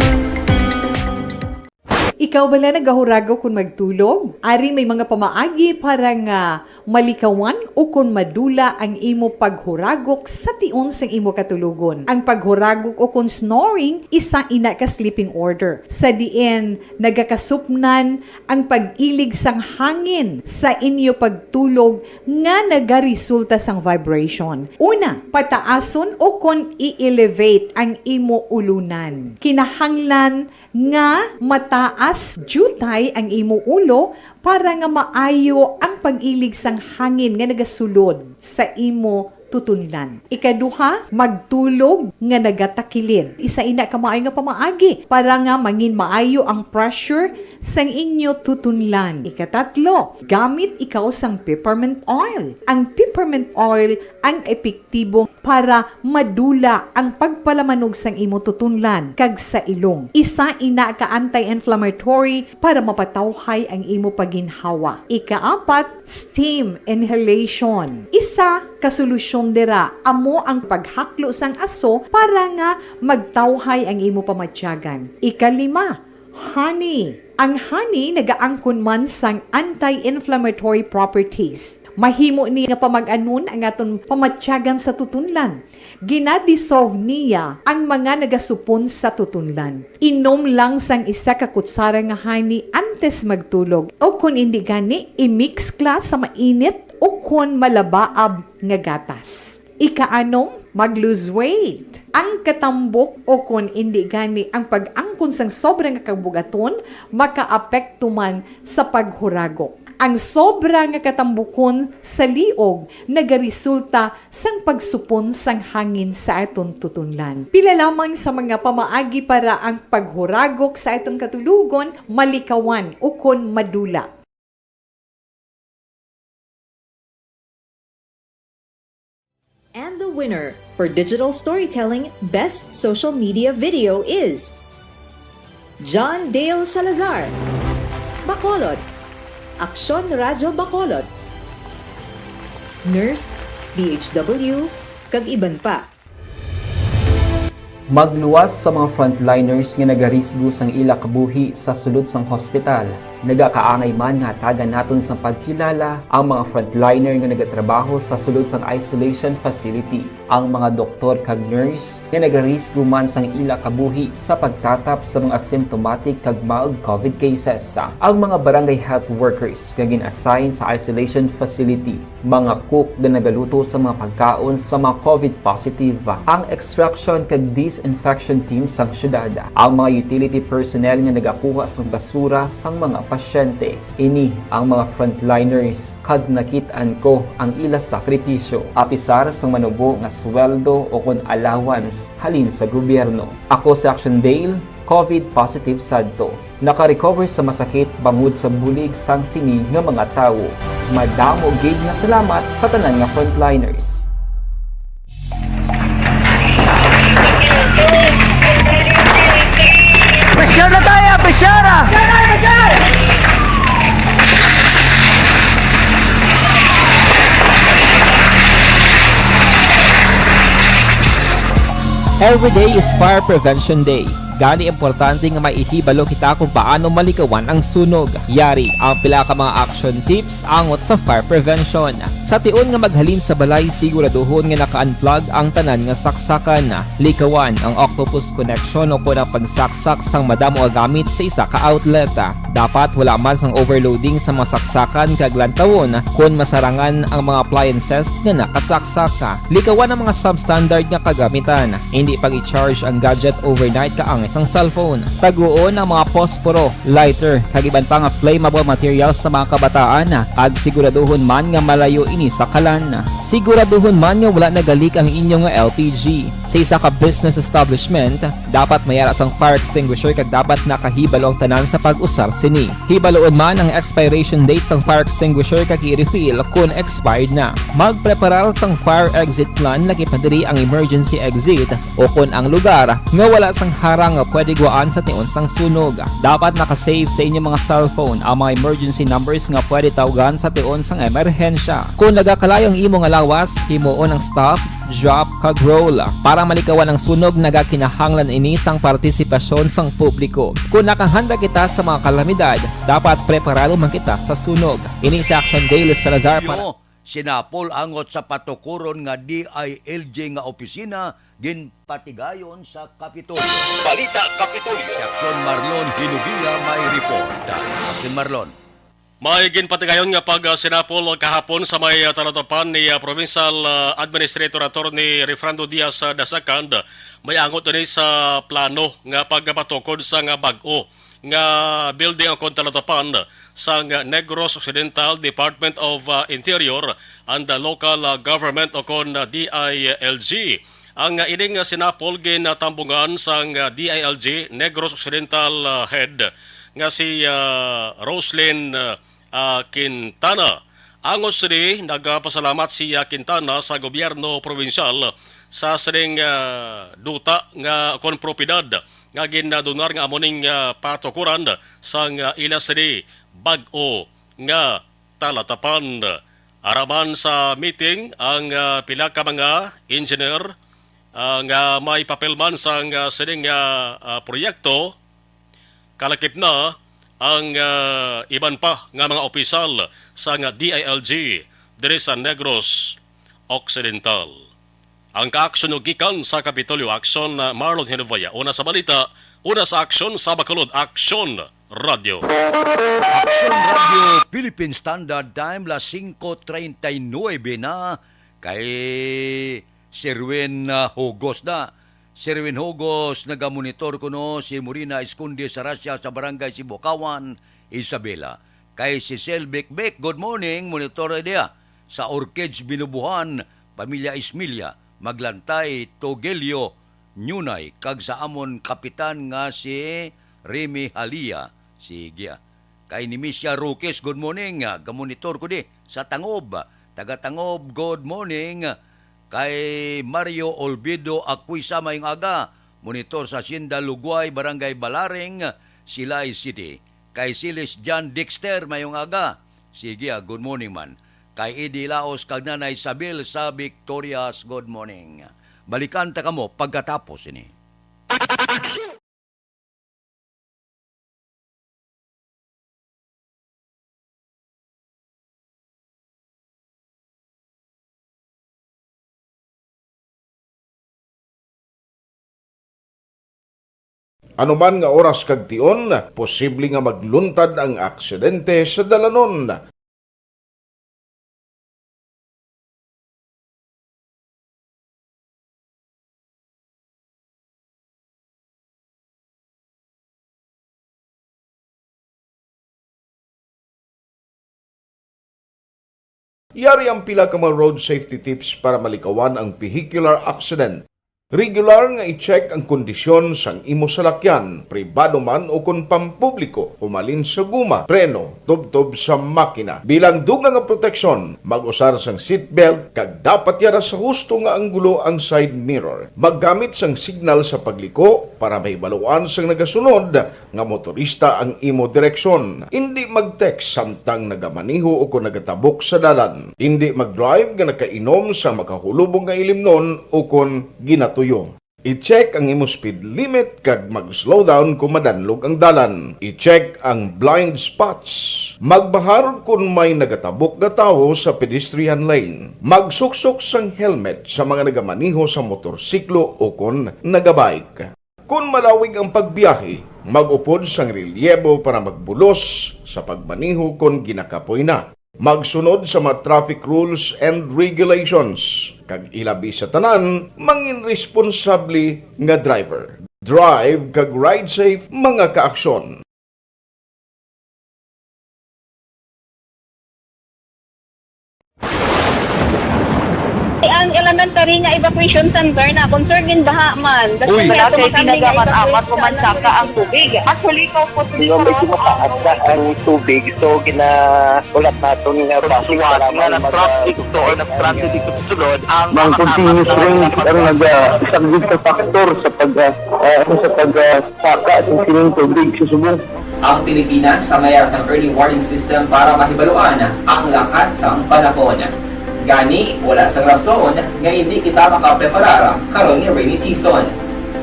Ikaw bala nagahuragok kon magtulog? Ari may mga pamaagi para nga malikawan o kon madula ang imo paghuragok sa tion sang imo katulogon. Ang paghuragok o kon snoring, isa ina ka sleeping order, sa diin nagakasupnan ang pag-ilig sang hangin sa inyo pagtulog nga nagaresulta sang vibration. Una, pataason o kon i-elevate ang imo ulunan. Kinahanglan nga mataas diutay ang imo ulo para nga maayo ang pag-ilig sang hangin nga nagasulod sa imo tutunlan. Ikaduha, magtulog nga nagatakilid. Isa ina ka maayo nga pamaagi para nga mangin maayo ang pressure sang inyo tutunlan. Ikatatlo, gamit ikaw sang peppermint oil. Ang peppermint oil ang epektibo para madula ang pagpalamanog sang imo tutunlan kag sa ilong. Isa ina ka anti-inflammatory para mapatawhay ang imo pagginhawa. Ikaapat, steam inhalation. Isa ka solusyon dira amo ang paghaklo sang aso para nga magtawhay ang imo pamatyagan. Ikalima, honey. Ang honey nagaangkon man sang anti-inflammatory properties. Mahimo ni nga pamag-anon ang aton pamatyagan sa tutunlan. Ginadissolve niya ang mga nagasupon sa tutunlan. Inom lang sang isa ka kutsara nga honey antes magtulog, o kon indi gani, i-mix kla sa mainit o kon malabaab nga gatas. Ikaanom, mag-lose weight. Ang katambok o kon indi gani ang pag-angkon sang sobra nga kabugaton makaapekto man sa paghuragok. Ang sobra nga katambukon sa liog nagaresulta sang pagsupon sang hangin sa aton tutunlan. Pila lamang sa mga pamaagi para ang paghuragok sa aton katulogon malikawan ukon madula. And the winner for Digital Storytelling Best Social Media Video is John Dale Salazar, Bacolod, Aksyon Radyo Bacolod, Nurse, D H W, kag iban pa. Magluwas sa mga frontliners nga nagarisgo sang ila kabuhi sa sulod sang hospital. Nagakaangay man nga hatagan naton sang pagkilala ang mga frontliner nga nagatrabaho sa sulod sang isolation facility, ang mga doktor kag nurse nga nagarisgo man sang ila kabuhi sa pagtatap sa mga asymptomatic kag mild COVID cases, ang mga barangay health workers nga gin-assign sa isolation facility, mga cook nga nagaluto sa mga pagkaon sa mga COVID positive, ang extraction kag disinfection team sang syudad, ang mga utility personnel nga nagakuha sang basura sang mga pasyente. Ini ang mga frontliners, kag nakit-an ko ang ila sakripisyo, apisar sang manubo nga sweldo o kon allowance halin sa gobyerno. Ako si Action Dale, COVID positive sadto. Naka-recover sa masakit bangod sa bulig sang sini nga mga tawo. Madamo gid nga salamat sa tanan nga frontliners. Pressure na tayo! Pressure na! Every day is Fire Prevention Day. Gani, importante nga may ihibalo kita kung paano malikawan ang sunog. Yari ang pila ka mga action tips angot sa fire prevention. Sa tion nga maghalin sa balay, siguraduhon nga naka-unplug ang tanan nga saksakan. Likawan ang octopus connection o kon ang pagsaksak sang madamo nga gamit sa isa ka outlet. Dapat wala man sang overloading sa mga saksakan kag lantawon kon masarangan ang mga appliances nga nakasaksak. Likawan ang mga substandard nga kagamitan. Hindi pag-i-charge ang gadget overnight kaangay sang cellphone. Taguon ang mga posporo, lighter, kag iban pa nga flammable materials sa mga kabataan, kag siguraduhon man nga malayo ini sa kalan. Siguraduhon man nga wala nagalik ang inyo nga L P G. Sa isa ka business establishment, dapat may ara sang fire extinguisher kag dapat nakahibalo ang tanan sa pag-usar sini. Hibaluon man ang expiration date sang fire extinguisher kag i-refill kon expired na. Magpreparar sang fire exit plan, laki pa diri ang emergency exit o kon ang lugar nga wala sang harang nga pwede gwaan sa tion sang sunog. Dapat naka-save sa inyo mga cellphone ang mga emergency numbers nga pwede tawgan sa tion sang emerhensya. Kon nagakalayo ang imo nga lawas, himuon ang stop, drop, kag roll. Para malikawan ang sunog, nagakinahanglan ini sang partisipasyon sang publiko. Kon nakahanda kita sa mga kalamidad, dapat preparado man kita sa sunog. Ini si Action Dale Salazar para Yo, sinapol angot sa patukuron nga D I L G nga opisina ginpatigayon sa Kapitolyo. Balita Kapitolyo. Si Action Marlon Hinubia may report. Action Marlon. May ginpatigayon nga pagsinapol kahapon sa may, ah, talatapan ni, ah, Provincial, ah, Administrator Attorney Refrando Diaz, ah, the second. May angot ini sa plano nga pagpatukod sa nga bag-o nga building o kon talatapan sang Negros Occidental Department of, ah, Interior and the Local, ah, Government o kon, ah, D I L G. Ang, ah, ining, ah, sinapol gintambungan sang, ah, D I L G Negros Occidental, ah, Head nga si, ah, Roslyn, ah, ah, Quintana. Angot sini, nagapasalamat si, ah, Quintana sa gobyerno probinsyal sa sining, ah, duta nga kon propiedad nga gindunar nga amo ning, ah, patukuran sang, ah, ila sini bag-o nga talatapan. Ara man sa meeting ang, ah, pila ka mga engineer, ah, nga may papel man sang, ah, sining, ah, ah, proyekto. Kalakip na ang, ah, iban pa nga mga opisyal sang D I L G diri sa Negros Occidental. Ang kaaksyon gikan sa Kapitolyo Action, ah, Marlon Hinovaya. Una sa balita, una sa aksyon sa Bacolod, Action Radio. Action Radio Philippine Standard Time, las singko treinta y nuebe na, kay Sherwin, ah, Hugos na. Sherwin Hugos, nagamonitor kuno si Morina Esconde sa Russia sa Barangay Sibukawan, Isabela. Kay si Sel Bikbik, good morning, monitor idea sa Orchids Binubuhan, Pamilya Ismilya, Maglantay, Togelio, Nyunay, kag sa amon kapitan nga si Remy Halia. Sige, ah. Kay ni Misha Roques, good morning. Ah, gamonitor ko di sa Tangob. Taga Tangob, good morning. Kay Mario Olvido Aquisa, mayong aga. Monitor sa Hacienda Lugway, Barangay Balaring, Silay City. Kay Silis John Dexter, mayong aga. Sige, ah, good morning man. Kay Eddie Laos kag Nanay Sabil sa Victorias, good morning. Balikan ta kamo pagkatapos ini. Ano man nga oras kag tion, posible nga magluntad ang aksidente sa dalanon. Yari ang pila ka mga road safety tips para malikawan ang vehicular accident. Regular nga i-check ang kondisyon sang imo salakyan, pribado man o kon pampubliko, humalin sa guma, preno, tubtob sa makina. Bilang dugang nga proteksyon, mag-usar sang seatbelt kag dapat yara sa husto nga anggulo ang side mirror. Maggamit sang signal sa pagliko para mahibaluan sang nagasunod nga motorista ang imo direksyon. Indi mag-text samtang nagamaneho o kon nagatabok sa dalan. Indi mag-drive nga nakainom sa makahulubog nga ilimnon o kon ginatuyo. I-check ang imo speed limit kag mag-slow down kon madanlog ang dalan. I-check ang blind spots. Magbahar kon may nagatabok nga tawo sa pedestrian lane. Magsuksok sang helmet sa mga nagamaneho sa motorsiklo o kon nagabike. Kon malawig ang pagbiyahe, mag-upod sang relyebo para magbulos sa pagmaneho kon ginakapoy na. Magsunod sa mga traffic rules and regulations, kag ilabi sa tanan, mangin responsable nga driver. Drive kag ride safe, mga kaaksyon. Ang elementary nga evacuation center na concerned gin baha man. Uy. Wala kay tinaga man amat o mansaka ang tubig. Actually, ikaw po, Di ba, medyo mataas na ang tubig, so ginaulat naton nga basi nga nag-traffic to or nag-transit dito sa sulod ang Mang continuous rain ang nagasaglit sa factor sa pag, ah, ah, sa pag, ah, saka sa sining tubig sa subong. Ang Pilipinas sa mayar sang early warning system para mahibaluan ang lakat sang panahon. Gani, wala sang rason nga indi kita makapreparar karon nga rainy season.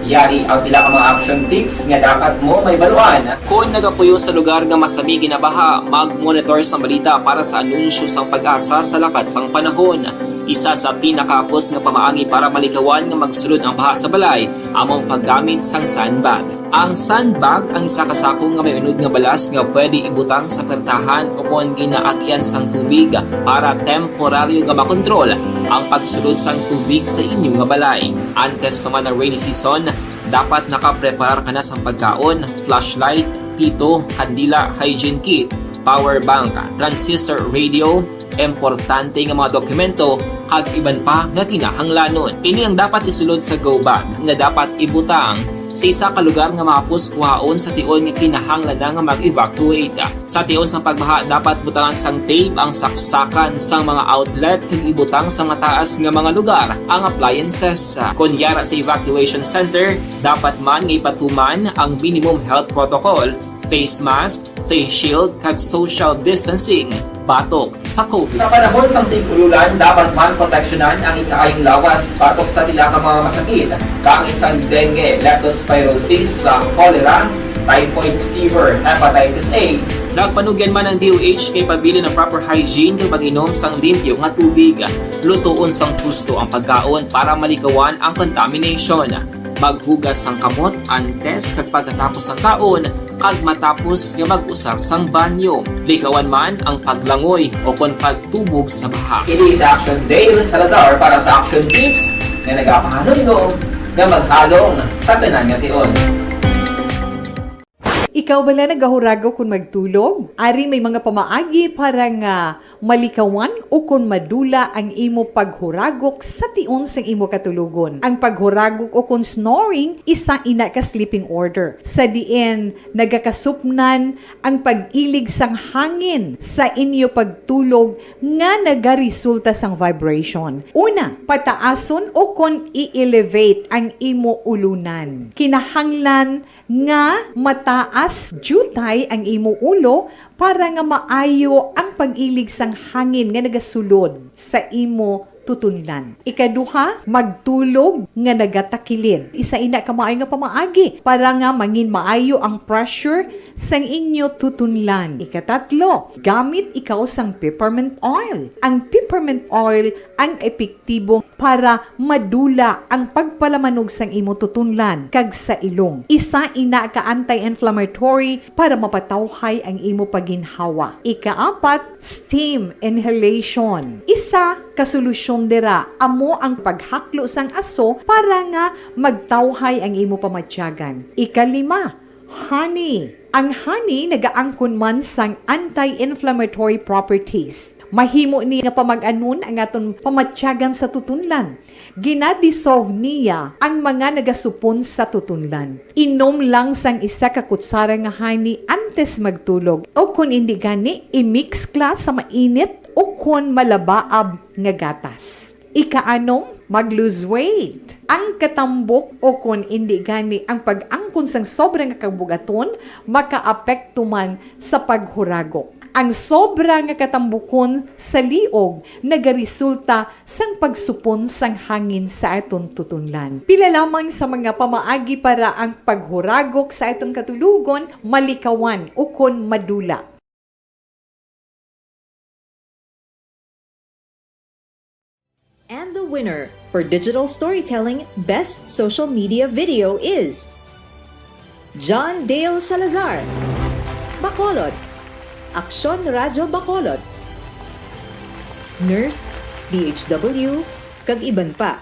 Yari ang pila ka mga action tips nga dapat mo mahibaluan. Kon nagapuyo sa lugar nga masami ginabaha, mag-monitor sang balita para sa anunsyo sang PAGASA sa lakat sang panahon. Isa sa pinakahapos nga pamaagi para malikawan nga magsulod ang baha sa balay amo ang paggamit sang sandbag. Ang sandbag ang isa ka sako nga may unod nga balas nga pwede ibutang sa pertahan o kon ginaagian sang tubig para temporaryo nga makontrol ang pagsulod sang tubig sa inyo nga balay. Antes pa man ang rainy season, dapat nakapreparar ka na sang pagkaon, flashlight, pito, kandila, hygiene kit, power bank, transistor radio, importante nga mga dokumento, kag iban pa nga kinahanglanon. Ini ang dapat isulod sa go bag nga dapat ibutang sa isa ka lugar nga mahapos kuhaon sa tion nga kinahanglan na nga mag-evacuate. Sa tion sang pagbaha, dapat butangan sang tape ang saksakan sang mga outlet kag ibutang sa mataas nga mga lugar ang appliances. Kon yara sa evacuation center, dapat man nga ipatuman ang minimum health protocol, face mask, face shield, kag social distancing batok sa COVID. Sa panahon sang tig-ululan, dapat man proteksyonan ang ikaayong lawas batok sa pila ka mga masakit, kaangay sang dengue, leptospirosis, sa cholera, typhoid fever, hepatitis A. Nagpanugyan man ang D O H nga ipabilin ang proper hygiene kag pag-inom sang limpyo nga tubig. Lutoon sang husto ang pagkaon para malikawan ang contamination. Maghugas sang kamot antes kag pagkatapos sang kaon, kag matapos nga mag-usar sang banyo. Likawan man ang paglangoy o kon pagtubog sa baha. Ini si Action Dale Salazar para sa Action Tips nga nagapahanumdom nga maghalong sa tanan nga tion. Ikaw bala nagahuragok kon magtulog? Ari may mga pamaagi para nga malikawan o kon madula ang imo paghuragok sa tion sang imo katulogon. Ang paghuragok o kon snoring, isa ina ka sleeping order, sa diin nagakasupnan ang pag-ilig sang hangin sa inyo pagtulog nga nagaresulta sang vibration. Una, pataason o kon i-elevate ang imo ulunan. Kinahanglan nga mataas diutay ang imo ulo para nga maayo ang pag-ilig sang hangin nga nagasulod sa imo tutunlan. Ikaduha, magtulog nga nagatakilid. Isa ina ka maayo nga pamaagi para nga mangin maayo ang pressure sang inyo tutunlan. Ikatatlo, gamit ikaw sang peppermint oil. Ang peppermint oil ang epektibo para madula ang pagpalamanog sang imo tutunlan kag sa ilong. Isa ina ka anti-inflammatory para mapatawhay ang imo pagginhawa. Ikaapat, steam inhalation. Isa ka solusyon dira amo ang paghaklo sang aso para nga magtawhay ang imo pamatyagan. Ikalima, honey. Ang honey nagaangkon man sang anti-inflammatory properties. Mahimo ni nga pamag-anon ang aton pamatyagan sa tutunlan. Gina-dissolve niya ang mga nagasupon sa tutunlan. Inom lang sang isa ka kutsara nga honey antes magtulog, o kon indi gani, i-mix kla sa mainit o kon malabaab nga gatas. Ikaanom, mag-lose weight. Ang katambok o kon indi gani ang pag-angkon sang sobra nga kabug-aton makaapekto man sa paghuragok. Ang sobra nga katambukon sa liog nagaresulta sang pagsupon sang hangin sa aton tutunlan. Pila lamang sa mga pamaagi para ang paghuragok sa aton katulogon malikawan ukon madula. And the winner for digital storytelling best social media video is John Dale Salazar, Bacolod, Aksyon Radyo Bacolod, Nurse, D H W, kag iban pa.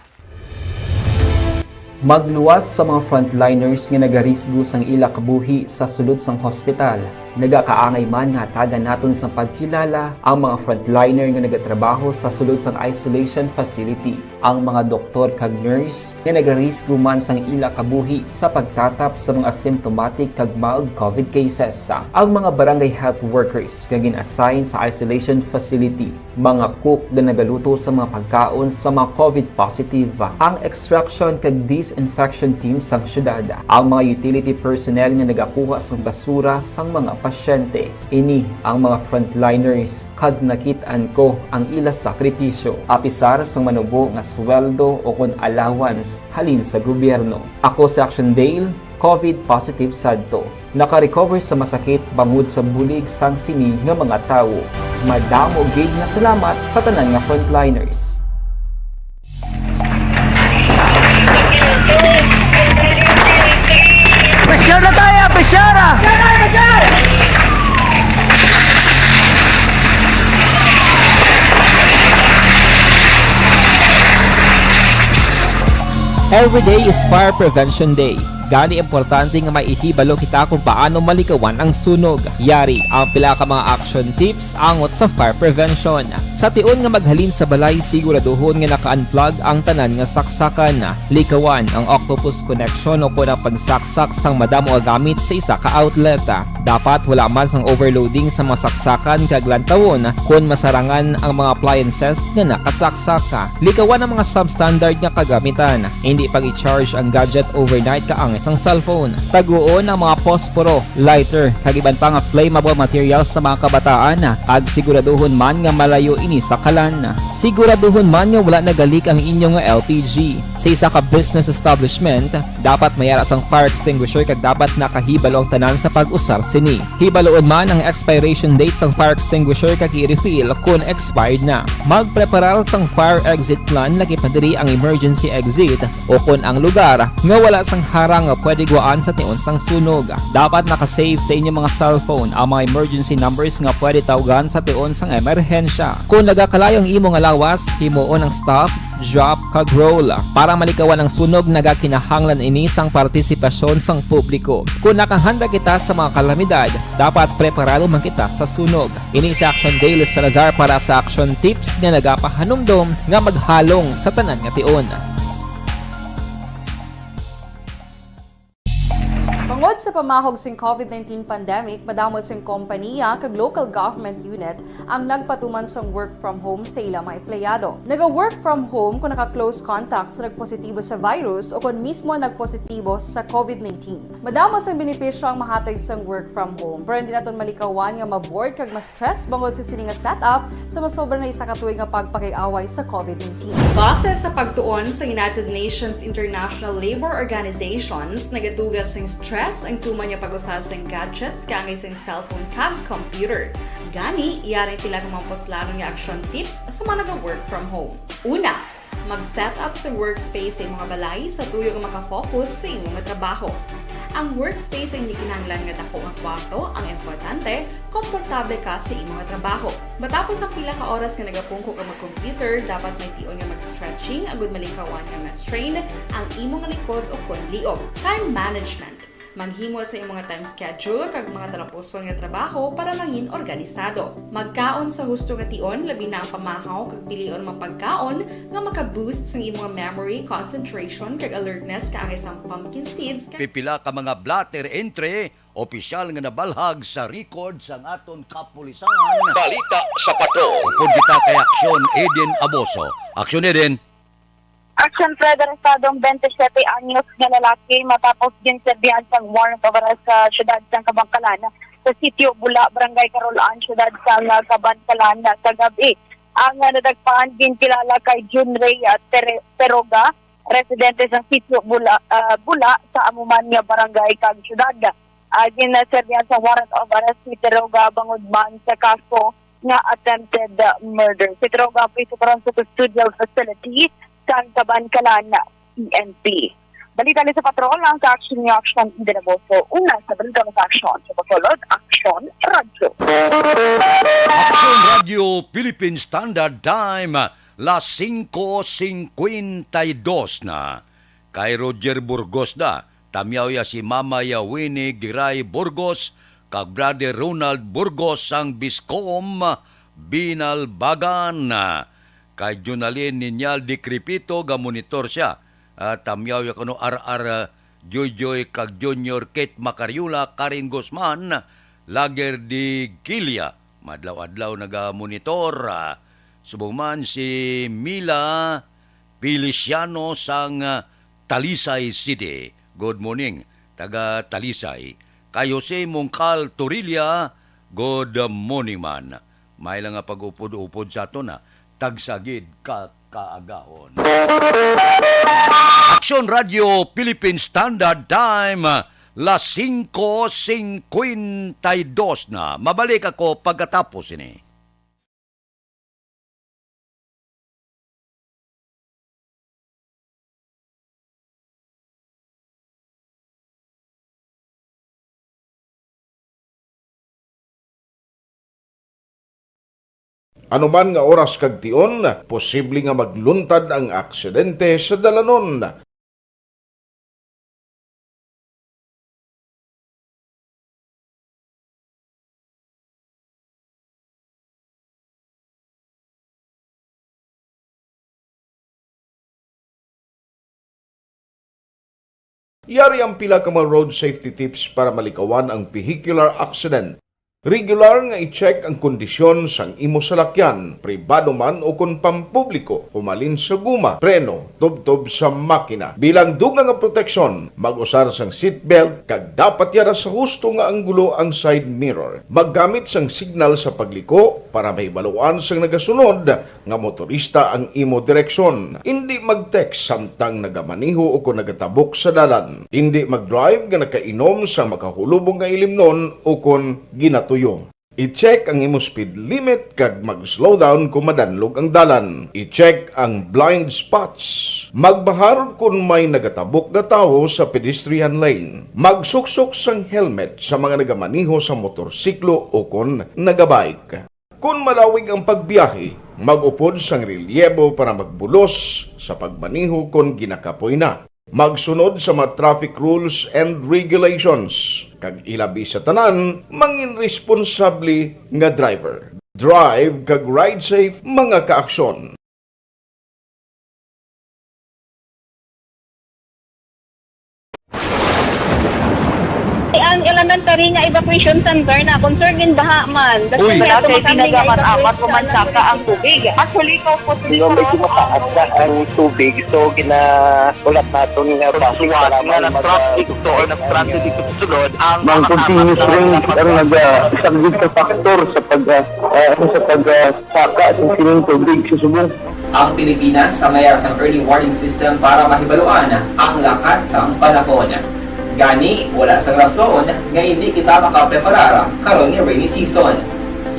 Magluwas sa mga frontliners nga nagarisgo sang ila kabuhi sa sulod sang hospital. Nagakaangay man nga hatagan naton sang pagkilala ang mga frontliner nga nagatrabaho sa sulod sang isolation facility, ang mga doktor kag nurse nga nagarisgo man sang ila kabuhi sa pagtatap sa mga asymptomatic kag mild covid cases, ang mga barangay health workers nga gin-assign sa isolation facility, mga cook nga nagaluto sa mga pagkaon sa mga covid positive, ang extraction kag disinfection team sang syudad, ang mga utility personnel nga nagakuha sang basura sang mga pasyente. Ini ang mga frontliners, kag nakit-an ko ang ila sakripisyo, apisar sang manubo nga sweldo o kon allowance halin sa gobyerno. Ako si Action Dale, covid positive sadto. Nakarecover sa masakit bangod sa bulig sang sini nga mga tawo. Madamo gid nga salamat sa tanan nga frontliners. Pressure na tayo! Pressure! Every day is Fire Prevention Day. Gani, importante nga may ihibalo kita kung paano malikawan ang sunog. Yari ang pila ka mga action tips angot sa fire prevention. Sa tion nga maghalin sa balay, siguraduhon nga naka-unplug ang tanan nga saksakan. Likawan ang octopus connection o kon ang pagsaksak sang madamo nga gamit sa isa ka outlet. Dapat wala man sang overloading sa mga saksakan kag lantawon kon masarangan ang mga appliances nga nakasaksak. Likawan ang mga substandard nga kagamitan. Hindi pag-i-charge ang gadget overnight kaangay sang cellphone. Taguon ang mga posporo, lighter, kag iban pa nga flammable materials sa mga kabataan, kag siguraduhon man nga malayo ini sa kalan. Siguraduhon man nga wala nagalik ang inyo nga L P G. Sa isa ka business establishment, dapat may ara sang fire extinguisher kag dapat nakahibalo ang tanan sa pag-usar sini. Hibaloon man ang expiration date sang fire extinguisher kag i-refill kon expired na. Magpreparar sang fire exit plan, lakip na diri ang emergency exit o kon ang lugar nga wala sang harang nga pwede guwaan sa tion sang sunog. Dapat naka-save sa inyo mga cellphone ang mga emergency numbers nga pwede tawgan sa tion sang emerhensya. Kon nagakalayo ang imo nga lawas, himuon ang stop, drop, kag roll. Para malikawan ang sunog, nagakinahanglan ini sang partisipasyon sang publiko. Kon nakahanda kita sa mga kalamidad, dapat preparado man kita sa sunog. Ini si Action Dale Salazar para sa Action Tips nga nagapahanumdom nga maghalong sa tanan nga tion. Tungod sa pamahog sing covid nineteen pandemic, madamo sing kompanya kag local government unit ang nagpatuman sang work from home sa ila mga empleyado. Naga-work from home kung naka-close contact sa nagpositibo sa virus o kon mismo nagpositibo sa covid nineteen. Madamo sang benepisyo ang mahatag sang work from home, pero hindi naton malikawan nga ma-bored kag ma-stress bangod sa sini nga setup sa masobra na isa ka tuig nga pagpakig-away sa covid nineteen. Base sa pagtuon sa United Nations International Labour Organizations, nagaduga sing stress ang tuman nga pag-usa sing gadgets kaangay sing cellphone kag computer. Gani, yari ang pila ka mga puslanon nga action tips sa mga naga-work from home. Una, mag-set up sa workspace sa imong balay sa tuyo nga maka-focus sa imong trabaho. Ang workspace ang hindi kinahanglan nga dako nga kwarto, ang importante, komportable ka sa imong trabaho. Matapos ang pila ka oras nga nagapungko ka mag-computer, dapat may tion nga mag-stretching agud malikawan nga ma-strain ang imong likod o kon liog. Time management. Maghimo sa imong time schedule kag mga talapuson nga trabaho para mangin organisado. Magkaon sa husto nga tion, labi na ang pamahaw kag pilion mga pagkaon nga maka-boost sang imong memory, concentration, kag alertness, kaangay sang pumpkin seeds kag Pipila ka mga blotter entry, opisyal nga nabalhag sa record sang aton kapulisan. Balita sa Patrol. Upod kita kay Aksyon Eden Aboso. Aksyon Eden. Aksyon Fred, arestado ang twenty-seven anyos nga lalaki matapos ginserbihan sang warrant of arrest sa siyudad sang Kabankalan, sa Sitio Bula, Barangay Carolan, siyudad sang Kabankalan, sa gab-i. Ang, ah, nadagpan ginkilala kay Jun Ray, ah, Tere-, Teroga, residente sa Sitio Bula, ah, Bula, sa amo man nga barangay kag siyudad. Ah, ginserbihan sa warrant of arrest si Teroga bangod man sa kaso nga attempted, ah, murder. Si Teroga ang priso karon sa custodial facility sang Kabankalan P N P. Balita ni sa Patrol ang sa Action News, Action Dinaboso. Una sa balita sa Action sa Bacolod, Action Radyo. Action Radio Philippine Standard Time, las singko singkwenta y dos na. Kay Roger Burgos na, tamyaw ya si Mama ya Winnie Giray Burgos, kag Brother Ronald Burgos sang Biscom Binalbagan. Kay Jonalyn Niñal Decrepito, ga monitor siya. Ah, tamyaw ya kuno R R, ah, Joyjoy kag Junior Kate Macariola, Karen Guzman, Lager de Guilla. Madlaw-adlaw naga-monitor. Ah, subong man si Mila Feliciano sang, ah, Talisay City. Good morning, taga Talisay. Kay Jose Mongcal Torilla, good morning man. May lang nga pag-upod-upod sa aton, ha. Tagsa gid ka kaagahon. Action Radio Philippine Standard Time, las singko singkwenta y dos na. Mabalik ako pagkatapos ini. Ano man nga oras kag tion, posible nga magluntad ang aksidente sa dalanon. Yari ang pila ka mga road safety tips para malikawan ang vehicular accident. Regular nga i-check ang kondisyon sang imo salakyan, pribado man o kon pampubliko, humalin sa guma, preno, tubtob sa makina. Bilang dugang nga proteksyon, mag-usar sang seatbelt kag dapat yara sa husto nga anggulo ang side mirror. Maggamit sang signal sa pagliko para mahibaluan sang nagasunod nga motorista ang imo direksyon. Indi mag-text samtang nagamaneho o kon nagatabok sa dalan. Indi mag-drive nga nakainom sa makahulubong nga ilimnon o kon ginatuyo. I-check ang imo speed limit kag mag-slow down kon madanlog ang dalan. I-check ang blind spots. Magbahar kon may nagatabok nga tawo sa pedestrian lane. Magsuksok sang helmet sa mga nagamaneho sa motorsiklo o kon nagabike. Kon malawig ang pagbiyahe, mag-upod sang relyebo para magbulos sa pagmaneho kon ginakapoy na. Magsunod sa mga traffic rules and regulations, kag ilabi sa tanan, mangin responsable nga driver. Drive kag ride safe, mga kaaksyon. Ang elementary nga evacuation center na concern in baha man. Uy. Wala kay ginagamat-amat o mansaka ang tubig. Actually, ikaw po, medyo mataas na ang tubig, so gina-, ulat naton nga traffic, nga mag-, nag-traffic to or nag-transit dito sa sulod, ang mga continuous rain ang nag-, ah, isang big factor sa pag, ah, ah, sa pag, ah, saka sa sining tubig sa subong. Ang Pilipinas sa may sang early warning system para mahibaluan ang lakat sang panahon. Gani, wala sang rason nga hindi kita makapreparar karon nga rainy season.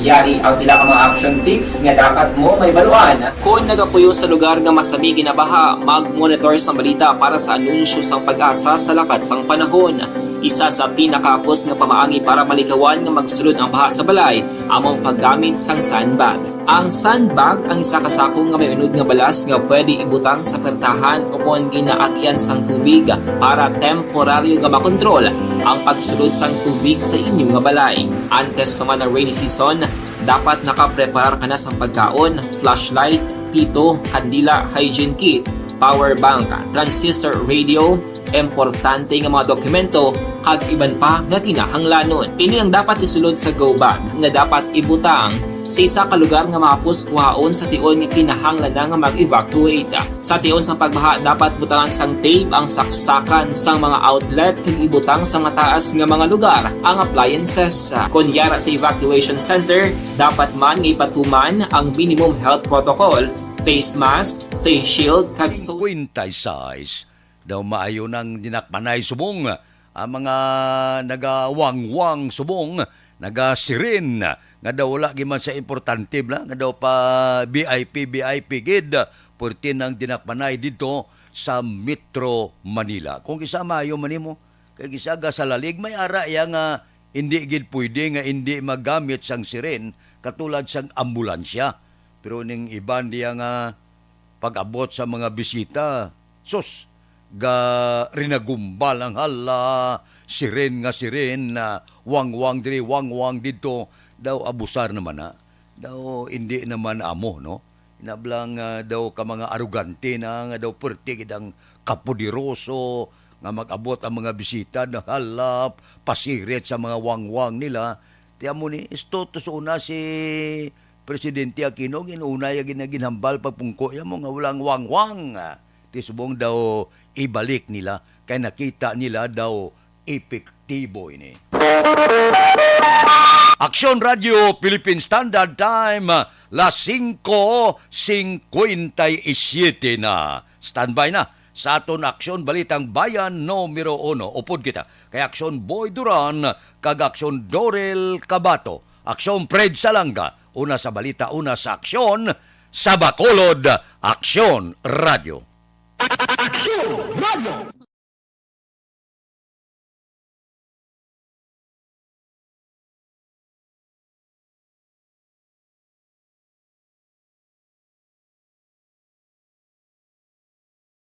Yari ang pila ka mga action tips nga dapat mo mahibaluan. Kon nagapuyo sa lugar nga masami ginabaha, mag-monitor sa balita para sa anunsyo sang PAGASA sa lakat sang panahon. Isa sa pinakahapos nga pamaagi para malikawan nga magsulod ang baha sa balay amo ang paggamit sang sandbag. Ang sandbag ang isa ka sako nga may unod nga balas nga pwede ibutang sa pertahan ukon ginaagyan sang tubig para temporaryo nga makontrol ang pagsulod sang tubig sa inyo nga balay. Antes pa man ang rainy season, dapat nakapreparar ka na sang pagkaon, flashlight, pito, kandila, hygiene kit, power bank, transistor radio, importante nga mga dokumento, kag iban pa nga kinahanglanon. Ini ang dapat isulod sa go bag nga dapat ibutang sa isa ka lugar nga mahapos kuhaon sa tion nga kinahanglan na nga mag-evacuate. Sa tion sa pagbaha, dapat butangan sang tape ang saksakan sang mga outlet kag ibutang sa mataas nga mga lugar ang appliances. Kon yara sa evacuation center, dapat man nga ipatuman ang minimum health protocol, face mask, face shield, kag so- Quinta size. Daw maayo nang dinakpanay subong ang mga nagawangwang subong, nagasirin, nga daw wala giman sa importante bla, nga daw pa V I P, V I P gid, pwerte nang dinakpanay didto sa Metro Manila. Kung isa maayo man nimo, kay isa ga sa lalig, may ara iya nga hindi gid pwede nga hindi magamit sang siren katulad sang ambulansya. Pero ning iban diya nga pag-abot sa mga bisita, sus, ga rinagumbal ang hala, siren nga siren, na wangwang diri, wangwang didto, daw abusar naman na. Daw hindi naman amo, no? Inablang, ah, daw ka mga arogante na, nga daw pwerte gid ang kapoderoso, nga mag-abot ang mga bisita, na hala, pasirit sa mga wangwang nila. Ti amo ni, isto to sa una si Presidente Aquino, ginuna ya gina-, ginhambal pagpungko ya mo nga walang wangwang. Ti subong daw ibalik nila, kay nakita nila daw epektibo ini. Aksyon Radio Philippine Standard Time, las singko singkwenta y siete na. Standby na sa aton Aksyon Balitang Bayan numero uno. Upod kita kay Aksyon Boy Duran kag Aksyon Dorel Cabato, Aksyon Fred Salanga, una sa balita, una sa aksyon, sa Bacolod, Aksyon Radio. Aksyon Radio.